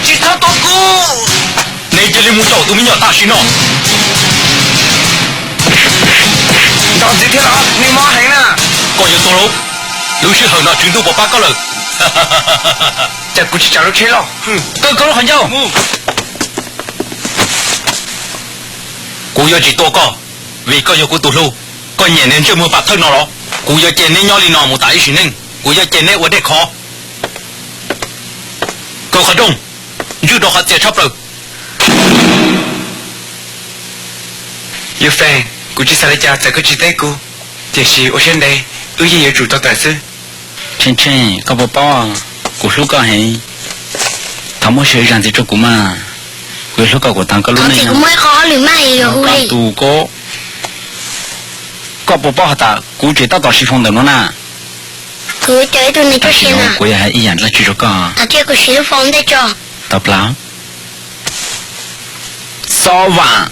Tsis txhob tua kuv. Nej cia li mus caum tus me nyuam tam sim no. Nrov ntxiv thiab los, nws mob heev na. Koj yuav tuag lauj. Lub sij hawm no tswv ntuj puas pab koj lawm? Cas kuv tsis tsam lub tsheb loj. Koj, koj lub qhov ncauj. Kuv yuav tsis tua koj, vim koj yog kuv tus hlub. Koj nyiam niag ntsej muag pam thawj no los? Kuv yuav cia neb nyob li no mus tas ib sim neej, kuv yuav cia neb ua dej qhov. Kaw qhov rooj, ntswj rau qhov txias tshaj plaws. Yus Feem, kuv tsis xav li cas txawm koj tsis teb kuv, tiam sis ua siab ntev, wb yeej yuav tsum tau tawm xwb. Tsheej Tsheej, koj puas paub, kuv hlub koj heev. Thov muab sij hawm ib zaug ntxiv rau kuv mas, kuv yuav hlub koj kom tag koj lub neej. Kuv muaj ib qho ob lwm mas yog hu li tus ko. Koj puas paub has tas kuv tseem tab tom siv foos ntawm no na? Kuv yuav coj ib tug neeg tuaj sim no. Kuv yuav hais ib yam dab tsi rau koj. Thaum twg kuv siv lub phone ntej tso. Tau plaub. Xov vam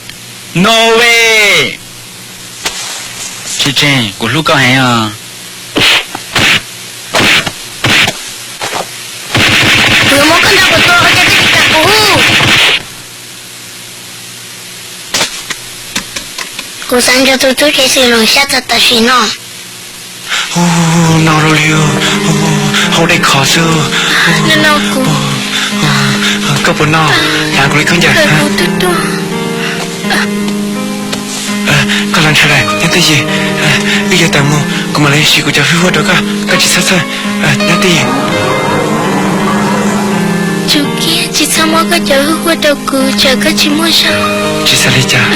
no ve. Tsis tseg, kuv hlub koj heev os. Kuv yuav muab koj nrog kuv tua, ua cas koj tsis kam kuv hu? Kuv xav nrog tus tub ceev xwm los sab txog tam sim no. Hu, no rau li, hau dej khov xwb. Koj puas noj? Hnav kuv li khaub ncaws. Koj los ntshaw lawm, nyob twj ywm. Wb yuav tawm mus, kuv mam li siv kuv cov hwj huaj rau koj, koj tsis txhob txhawj. Nyob twj ywm. Tsum kiag, tsis txhob muab koj cov hwj huaj rau kuv, tsam koj tsis muaj zog. Tsis xav li cas.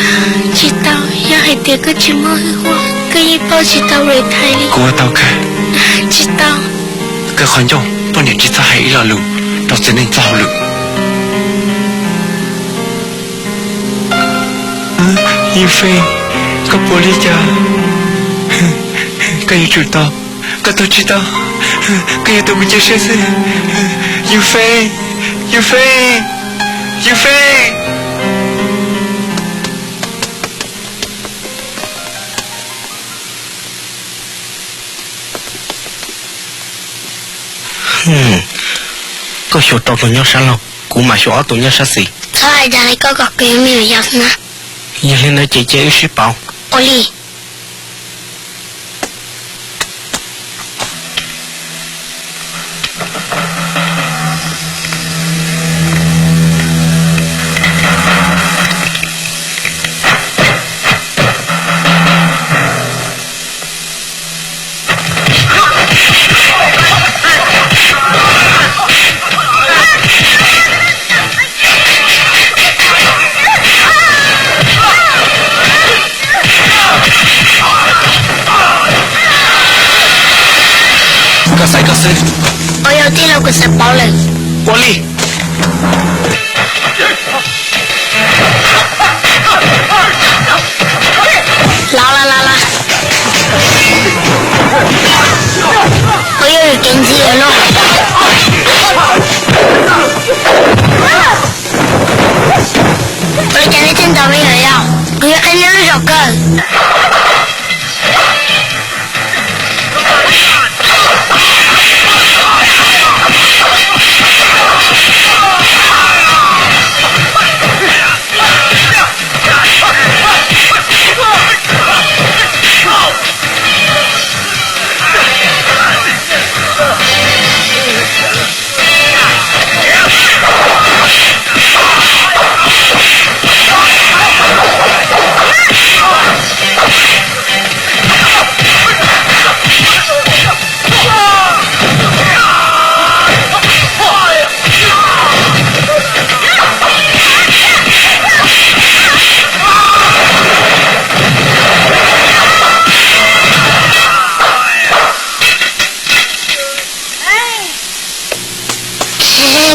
Tsis tau, yog hais tias koj tsis muaj hwj huaj, koj yeej pauj tsis tau Ray Thaiv li. Kuv ua tau kawg. Tsis tau. Koj qhov ncauj, poj niam tsis txhob hais ib lo lus rau txiv neej txoj hauj lwm. Yufeej, koj puas li cas? Koj yuav tsum tau, koj tau tsis tau, koj yuav tau kuv cia siab xwb. Yufeej, Yufeej, Yufeej. Koj xyuas rau tus nyob sab laug, kuv mam xyuas ob tug nyob sab xis. Txhob hais dag li koj kom kuv yuav me nyuam yaus na. Yog li ntawd ces cia wb sib pauv. Ua li. Koj xaiv koj xwb. Ua yog tij laug, kuv xav pauv lawm. Ua li. Los los los los. Kuv yuav lwm kev ntxiv lawm no. Ua li cas nej thiaj ntaus me nyuam yau? Kuv yuav qhia nej lub zos kawg.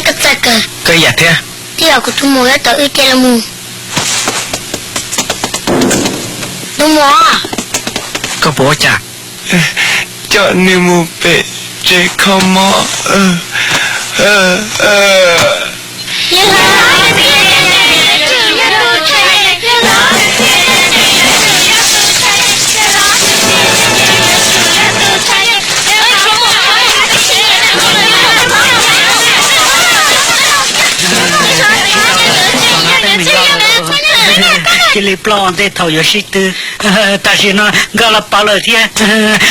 Koj txawj kawg. Koj ib yam thiab. Tij laug, kuv tus muam yuav tau wb cia li mus. Tus muam, koj puas ua cas? Coj nws mus pem tsev kho mob. Cia li ploj ntej thaum yuav sib tw. Tam sim no nkawd los pauv lawm thiab.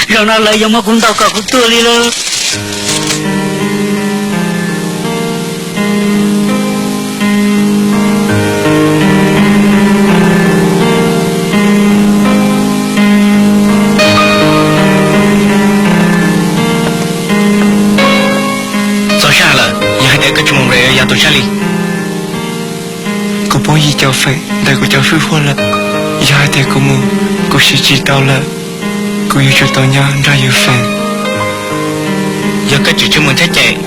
Zaum no lawv yuav muab kuv ntaus kom kuv tuag li lauj. Txog sij hawm lawm, yog hais tias koj tsis mus, Ray yuav yog tus sab li. Kuv poob yig cov feem ntawm kuv cov hwj huaj lawm. Yog hais tias kuv mus, kuv siv tsis tau lawm, kuv yuav tsum tau nyob nrog Yufeej. Yog koj tsis tsis mus thiab ces,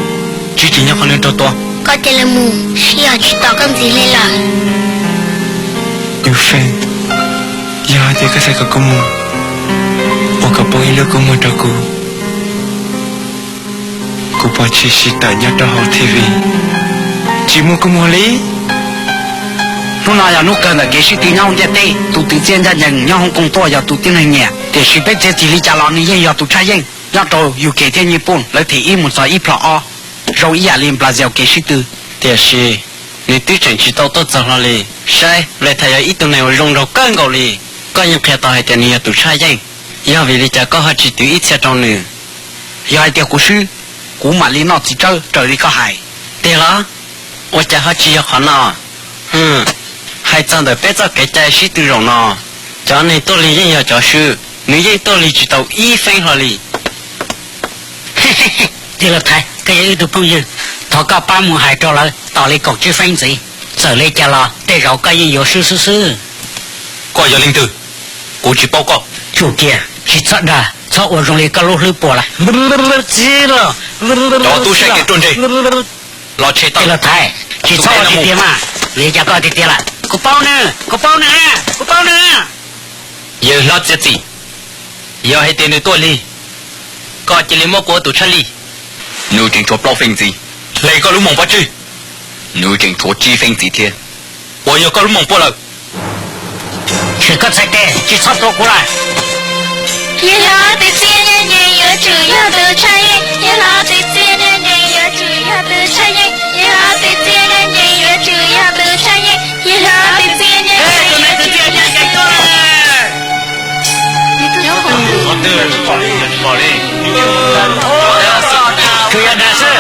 tsis tsis nyob qhov no raug tua. Koj cia li mus, sib yog tsis tos koj ntxiv li lawm. Yufeej, yog hais tias koj xav kom kuv mus, ua kom poob ib lub kua muag rau kuv. Pov tsis sib tawm nyob rau hauv T V, tsis muaj kua muag li. Hnub no yog hnub kawg ntawm kev sib tw nyob hauv ntiaj teb. Tus twv txiaj ncaj ncees nyob hauv koog tuaj yog tus tib neeg nyiam. Tiam sis peb txiav txim li cas los nws yeej yog tus tshaj yeej. Nyob rau U K thiab Nyij Pooj lawv them ib mus txog ib plhom ob, zoo ib yam li Brazil kev sib tw. Tiam sis nws twb tseem tsis tau tuaj txog hlo li. Saib, Ble Thais yog ib tug neeg uas zoo nraug kawg nkaus li. Koj yeej qhia tau hais tias nws yog tus tshaj yeej. Yog vim li cas koj ho tsis twv ib txhia rau nws? Yog hais tias kuv swb, kuv mam li noj txiv tsawb raws li koj hais. Tiag los? Ua cas ho tsis yog qhov no? Hais txog ntawm peb txoj kev cai sib tw zaum no, cov neeg tuaj lig yeej yog cov swb, nws yeej tuaj lig tsis tau ib feeb hlo li. Tig Los Thaiv, koj yog ib tug phooj ywg, thov koj pab mus hais rau lawv tos li kaum tsib feeb ntxiv. Txawm li cas los tej zaum koj yeej yuav swb xwb xwb. Koj yog leej twg? Kuv tsis paub koj. Tsum kiag, tsis txhob dag, txhob ua zoo li koj lub hlwb puas lawm. Txiv los, cov tub saib kev ruaj ntseg, los tshem tawm. Tig Los Thaiv, tsis txhob ua tiag tiag mas. Li cas koj tiag tiag lawm? Kuv paub nws, kuv paub nws, kuv paub nws. Yawg hlob txiav txim, yog hais tias nws tuaj lig, koj cia li muab kuv ua tus tshaj lij. Nws tseem tshuav plaub feeb ntxiv. Hle koj lub moos pov tseg. Nws tseem tshuav tsib feeb ntxiv thiab. Puas yog koj lub moos puas lawm? Tshwm koj txhais tes, tsis txhob tua kuv lawm. Yawg hlob tus txiaj ncaj ncees yuav tsum yog tus tshaj yeej. Yawg hlob tus txiaj ncaj ncees yuav tsum yog tus tshaj yeej. Yawg hlob tus txiaj ncaj ncees yuav tsum yog tus tshaj yeej. Yawg hlob tus txiaj ncaj ncees yuav tsum yog tus tshaj yeej. Tsuas yog dag xwb,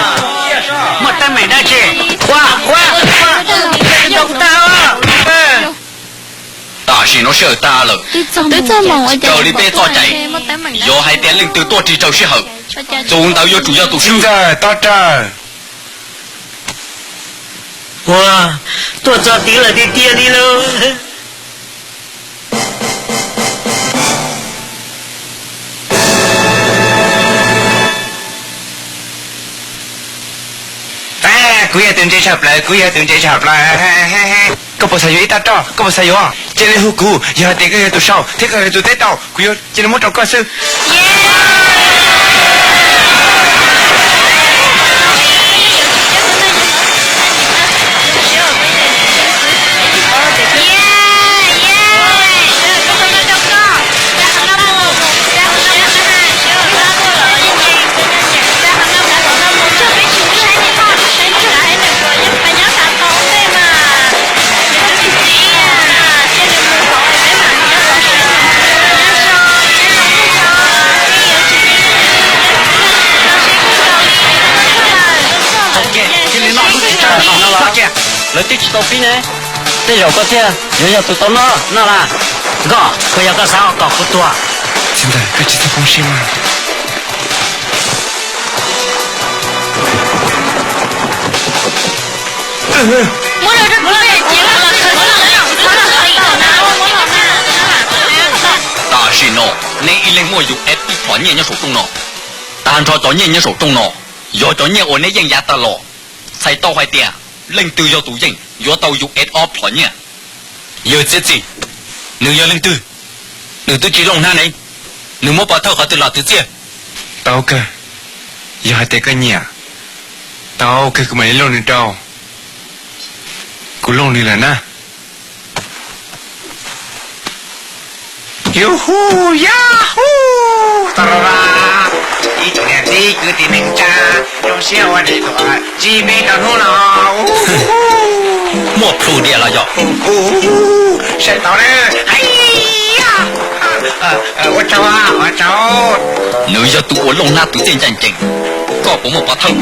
muaj teeb meem dab tsi? Ua, ua, ua, tau tag. Tam sim no sij hawm tag lawm. Twb txog moos, raws li peb txoj cai, yog hais tias leej twg tuaj tsis raws sij hawm, tus ntawd yuav tsum yog tus swb. Ntxawm, toj rawg. Ua, tuaj txog tid lawm tiag tiag li lauj. Kuv yog tus ntse tshaj plaws, kuv yog tus ntse tshaj plaws. Koj puas xav yuav ib tag roj? Koj puas xav yuav? Cia li hu kuv, yog hais tias koj yog tus sau thiab koj yog tus teb tau, kuv yuav cia li muab rau koj xwb. Lawv twb tsis tau pib ne, tej zaum koj thiaj yuav yog tus tau noj no las. Nkauj, puas yog koj xav kom kuv tuag? Txiv ntxawm, koj tsis txhob poob siab mas. Tam sim no, neb ib leeg muaj yus ib plhom nyiaj nyob saum rooj no. Tag nrho cov nyiaj nyob saum rooj no, yog cov nyiaj uas neb yeej yav tag los. Txhais tau hais tias leej twg yog tus yeej yuav tau yus ob plhom nyiaj. Yawg txiav txim, nws yog leej twg? Nws twb tsis looj hnab ne. Nws muab pov thawj qhov twg los twv txiaj? Tau kawg, yog hais tias koj nyiam, tau kawg kuv mam li looj nws rau. Kuv looj nws lawm na. Yuhu, yahu, tarara. Ib tsoom niam txiv kwv tij neej tsa, zoo siab ua neej tuaj ntsib peb rau hnub no. Muaj plhu diam los yog? Saib tau na. Ua tsaug, ua tsaug. Nws yog tus uas looj hnab twv txiaj ncaj ncees. Koj puas muaj pov thawj?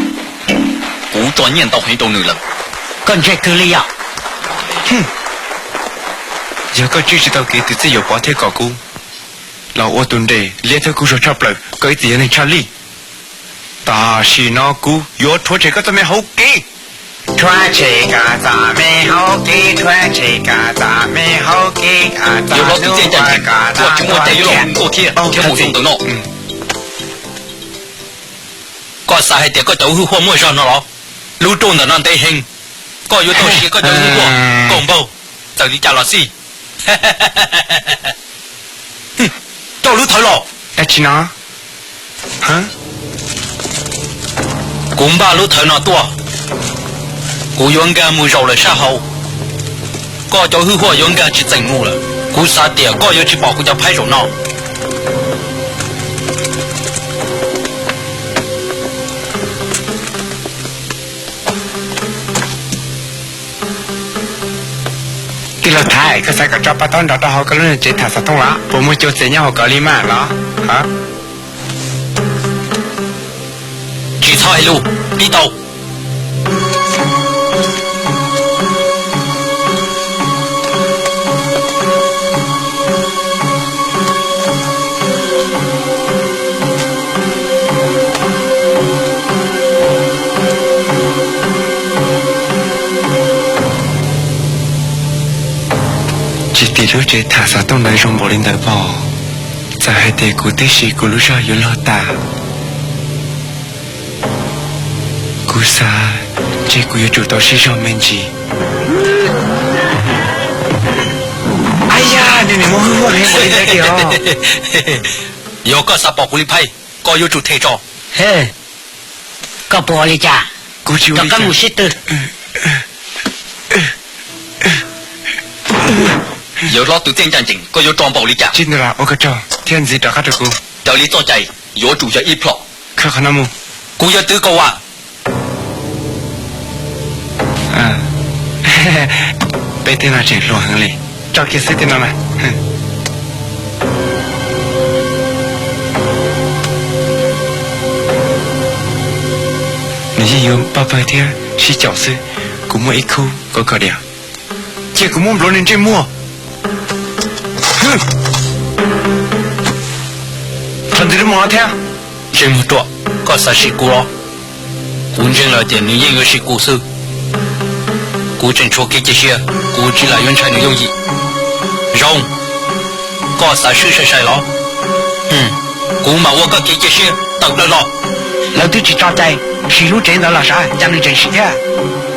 Kuv tso nyiaj ntau heev rau nws lawm. Koj ntse kawg li yog? Yog koj tswj tsis tau kev twv txiaj yuav pov thiab kom kuv los ua tus nres liab thiab kuv zog tshaj plaws, koj ib txwm yog neeg tshaj lij. Tam sim no kuv yuav rhuav tshem koj txoj me hauv kev. Rhuav tshem koj txoj me hauv kev, rhuav tshem koj txoj me hauv kev, koj txoj hnub koj txoj tuag thiab thiab mus zoo ntawm no. Koj xav hais tias koj cov hwj huaj muaj zog no los? Lub rooj ntawm no ntev heev, koj yuav tau siv koj cov hwj huaj kaum npaug, txawm li cas los xij. Coj lub thawv los. Dab tsi no? Kuv npaj lub thawv no tuaj, kuv yuav nkag mus zaum lawm sab hauv. Koj cov hwj huam yuav nkag tsis txeem mus lawm. Kuv xav tias koj yuav tsis pom kuv cov phaib zaum no. Tij laug Thaib, koj xav kom tso paj taub nrog rau hauv koj lub niag tsev tham xov tooj los? Puas muaj cua txias nyob hauv koj li mas los? Tsis txhob hais lus, pib tau. Tsis tim lub tsev tham xov tooj ntawd zoo npaum li ntawd pob. Txawm hais tias kuv twb siv kuv lub zog yuav luag tas, kuv xav ntshe kuv yuav tsum tau sib zog me ntsis. Ab yam, nws muaj hwj huam heev npaum li ntawd tiag. Yog koj xav pom kuv li phaib, koj yuav tsum them tso. Koj puas ua li cas? Kuv tsis ua li cas. Mus sib tw. Yawg hlob, tus txiaj ncaj ncees koj yuav tso npaum li cas? Tsis ntau, ua koj tsaug thiab ntxiv rov qab rau kuv. Raws li txoj cai yuav tsum yog ib plhom. Khawb qhov no mus. Kuv yuav twv koj vam. Peb tej no tseem hluas heev li. Tso kiag xwb tej no na. Nws yeej yuav pab pawg thiab sib caum xwb. Kuv muaj ib khub kom koj diam. Cia kuv muab nplhuav nws ntsej muag. Thov ntxiv lub moo no thiab. Ntsej muag ruam, koj xav sim kuv los? Kuv ntseeg lawm tias nws yeej yuav sim kuv xwb. Kuv tseem tshuav kev cia siab, kuv tsis lam yuav ntshai nws yooj yim. Zoo, koj xav swb sai sai los? Kuv mam ua koj kev cia siab tawm plaws los. Lawv twb tsis tso cai, siv lub tsev ntawd los sav, cas nws tseem siv thiab.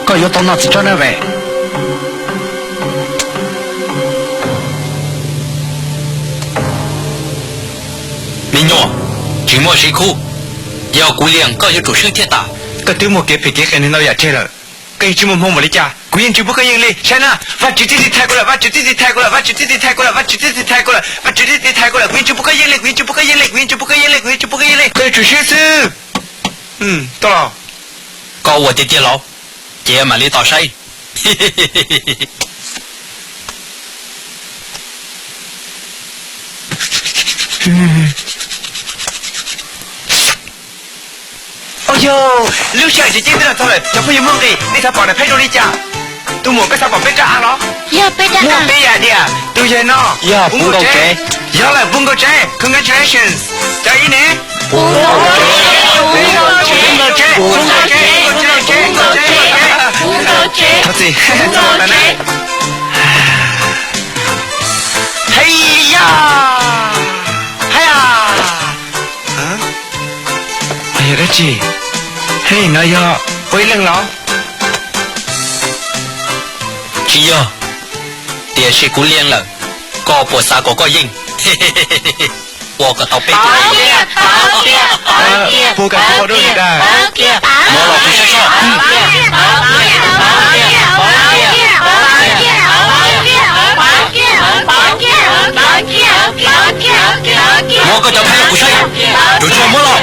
Koj yuav tau noj txiv tsawb nawb ve. Me nyuam, tsis muaj siv khub, yog kuv liam koj yuav tsum swb thiaj tas. Koj twb muaj kev phem kev qias ntau yam tseg lawm, koj yeej tsis muaj hmoo npaum li cas. Kuv yeej tsis pub koj yeej li, saib na, Vajtswv twb tsis thaij kuv lawm, Vajtswv twb tsis thaij kuv lawm, Vajtswv twb tsis thaij kuv lawm, Vajtswv twb tsis thaij kuv lawm, Vajtswv twb tsis thaij kuv lawm, kuv yeej tsis pub koj yeej li, kuv yeej tsis pub koj yeej li, kuv yeej tsis pub koj yeej li, kuv yeej tsis pub koj yeej li, koj yuav tsum swb xwb. Tuaj los. Koj ua tiag tiag los? Ces mam li tos saib. Yog, lub sij hawm tsis ceeb twb los txog lawm, cov phooj ywg Muaj Nqis, nej xav pom daim phaib zoo li cas? Tus muam, koj xav pom peb rab av los? Yog peb rab av. Muaj peb yam diam, tus yog no. Yog pub nkauj tsev. Yog lawm, pub nkauj tsev. Congratulations. Cov ib ne? Pub nkauj tsev, pub nkauj tsev, pub nkauj tsev, pub nkauj tsev, pub nkauj tsev, pub nkauj tsev. Thov txim. Hei ya, hei ya. Yog dab tsi? Hei, no yog ua ib leeg los? Tsis yog, tiam sis kuv liam lawm. Koj puas xav kom koj yeej? Ua kom tau peb. Puas kam ua dua li das? Muab los kuv saib soj. Muab koj cov phaib los kuv saib. Yuav tsis muab los?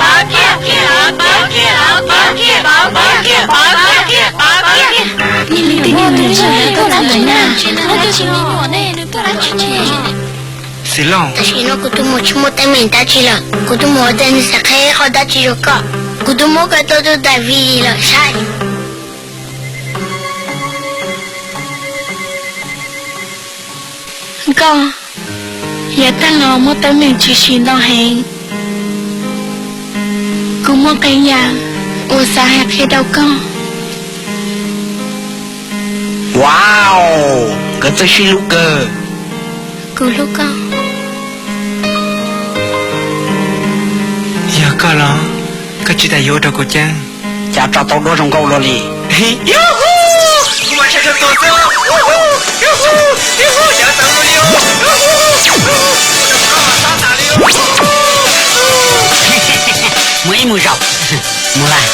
Xis Loos, tam sim no kuv tus muam tsis muaj teeb meem dab tsi lawm. Kuv tus muam tias nws xav qhia ib qho dab tsi rau koj. Kuv twb muab koj tuaj tus daim video lawm saib. Nkauj, yav tag los muaj teeb meem tshwm sim ntau heev. Kuv muaj qee yam uas xav hais qhia rau koj. Wow, nkawd txawj sib hlub kawg. Kuv hlub koj. Yog koj los, koj tsis tas yuav ua rau kuv ceeb. Cas tso tau duab zoo nkauj luaj li. Kuv mas ntshai tshaj tuag xwb. Muaj ib mus zaum. Mus lawm.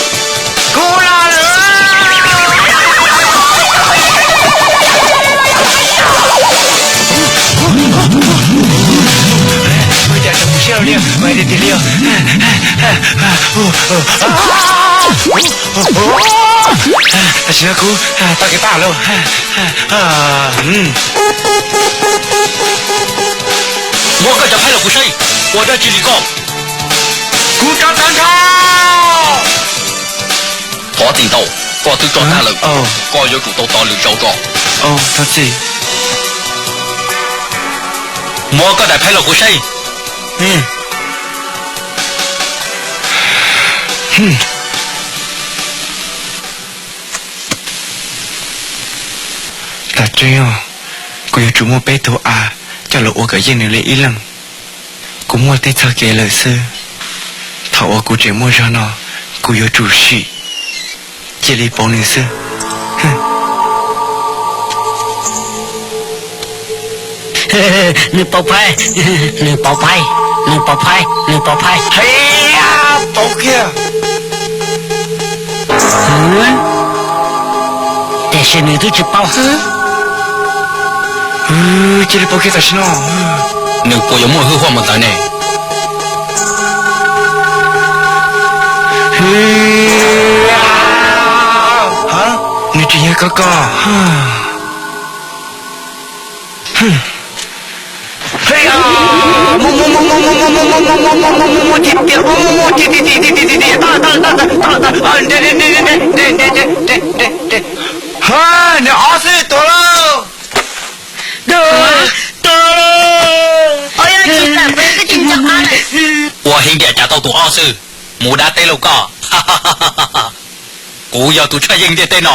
Tam sim no kuv tau kev pab lawm. Muab koj cov phaib los kuv saib, ua dab tsi li koj? Kuv rov tag nrho. Thov txim ntau, koj twb rov tag lawm, koj yuav tsum tau tos lwm zaus tso. Muab koj daim phaib los kuv saib. Tam tseeb os, kuv yuav tsum muaj peb tug av coj los ua kom yeej nws li ib leeg. Kuv muaj tej txoj kev lawm xwb. Thaum uas kuv tseem muaj zog no, kuv yuav tsum sim cia li pauv nws xwb. Nws pauv phaib, nws pauv phaib, nws pauv phaib, nws pauv phaib. Hia, pauv kiag. Tiam sis nws twb tsis pauv. Cia li pauv kiag tam sim no. Nws puas yuav muaj hwj huam mus ntawd ne? Nws tsis yog koj koj. Nws ob xwb tuag lauj. Ua heev diam cas tau tus ob xwb, mus dab teb lauj koj. Kuv yog tus tshaj yeej ntiaj teb no.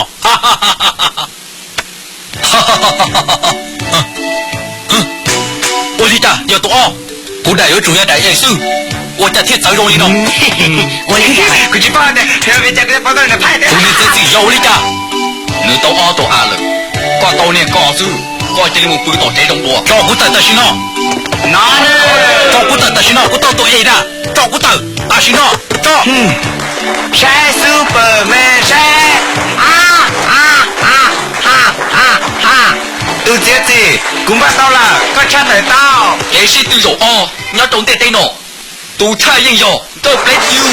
Ua li cas yog tus ob? Kuv daim yuav tsum yog daim ev xwb, ua cas thiaj txawv zoo li no? Kuv tsis paub, kuv tsis paub. Tus niag txiav txim yog ua li cas? Nws tau ob tug av lawm, koj tau niag ko xwb, koj cia li mus pw tom tsev zoo dua. Tso kuv tawm tam sim no. Tso kuv tawm tam sim no, kuv tau tus ev na. Tso kuv tawm tam sim no, tso. Saib Superman saib. Tus txiav txim, kuv npaj tau lawm, koj tshaj tawm tau. Kev sib tw zaum ob nyob rau ntiaj teb no, tus tshaj yeej yog Nkauj Plev Txiu.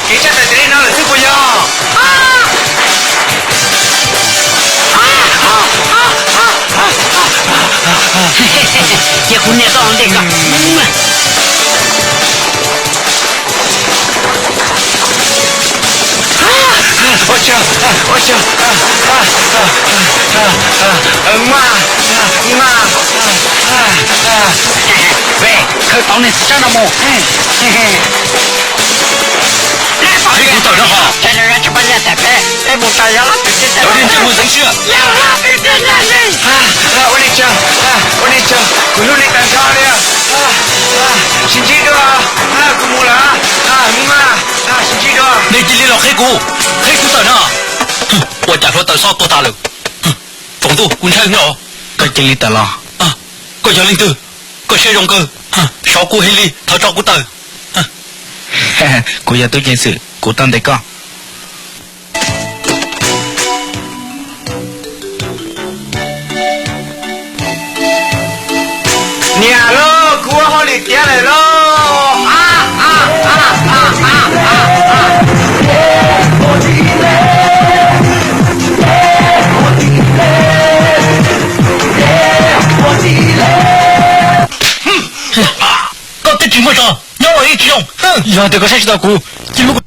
Kev tshaj tawm tau li no lawm xwb puas yog? Cia kuv nias tau ntej koj. Ua tsaug, ua tsaug. Khawb tau niag txiv tsab no mus. Kuv tawm no hos. Cov niag ntsej muag ntxeev siab. Ua li tsaug, ua li tsaug, kuv hlub nej tag nrho li. Sib ntsib dua, kuv mus lawm. Sib ntsib dua. Nej cia li los qhib kuv, qhib kuv tawm no. Ua cas hluav taws xob tuag tas lawm? Tsaus ntuj kuv ntshai heev os. Koj cia li tawm los. Koj yog leej twg? Koj siab zoo kawg. Sov kuv heev li, thov tso kuv tawm. Kuv yog tub ceev xwm, kuv tau ntes koj. Niam lauj, kuv ua hauj lwm tiav lawm lauj. Koj twb tsis muaj zog, nyob los yeej tsis zoo. Yog tias koj saib tsis taus kuv, cia li muab kuv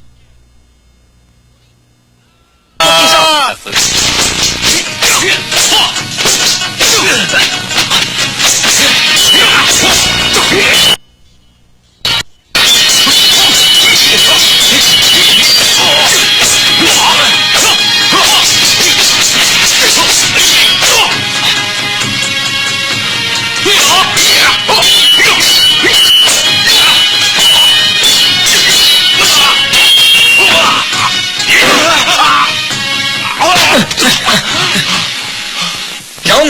Zoo,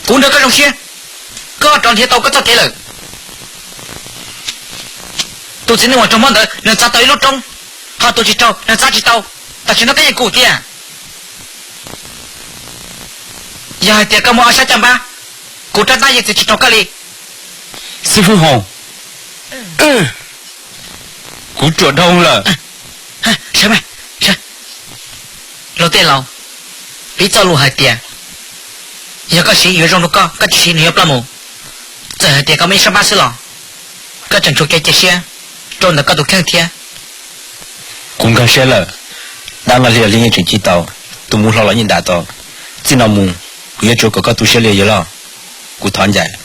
kuv nrog koj zoo siab, koj rov nrhiav tau koj txoj kev lawm. Tus txiv neej uas raug mob ntawd nws txav tau ib lub roob, ho tus tsis raug nws txav tsis tau. Tam sim no koj yeej kuv tiag. Yog hais tias koj muaj ob sab caj npab, Kuv rab ntaj yeej txiav tsis raug koj li. Xib fwb Hoo, kuv ruam dhau lawm. Luag tej laus piv txoj lus hais tias, yog koj siv yuav zoo rau koj, koj tsis siv nws yuav ploj mus. Txawm hais tias koj muaj ib sab npab xwb los koj tseem tshuav kev cia siab rau ntawm koj tus kheej thiab. Kuv nkag siab lawm, dab nqaj hli los yeej tseem ci tau, tus muv hlau los yeej dam tau. Txij no mus, kuv yuav tsuas kom koj tu siab li yuav loj. Kuv thov ncaim.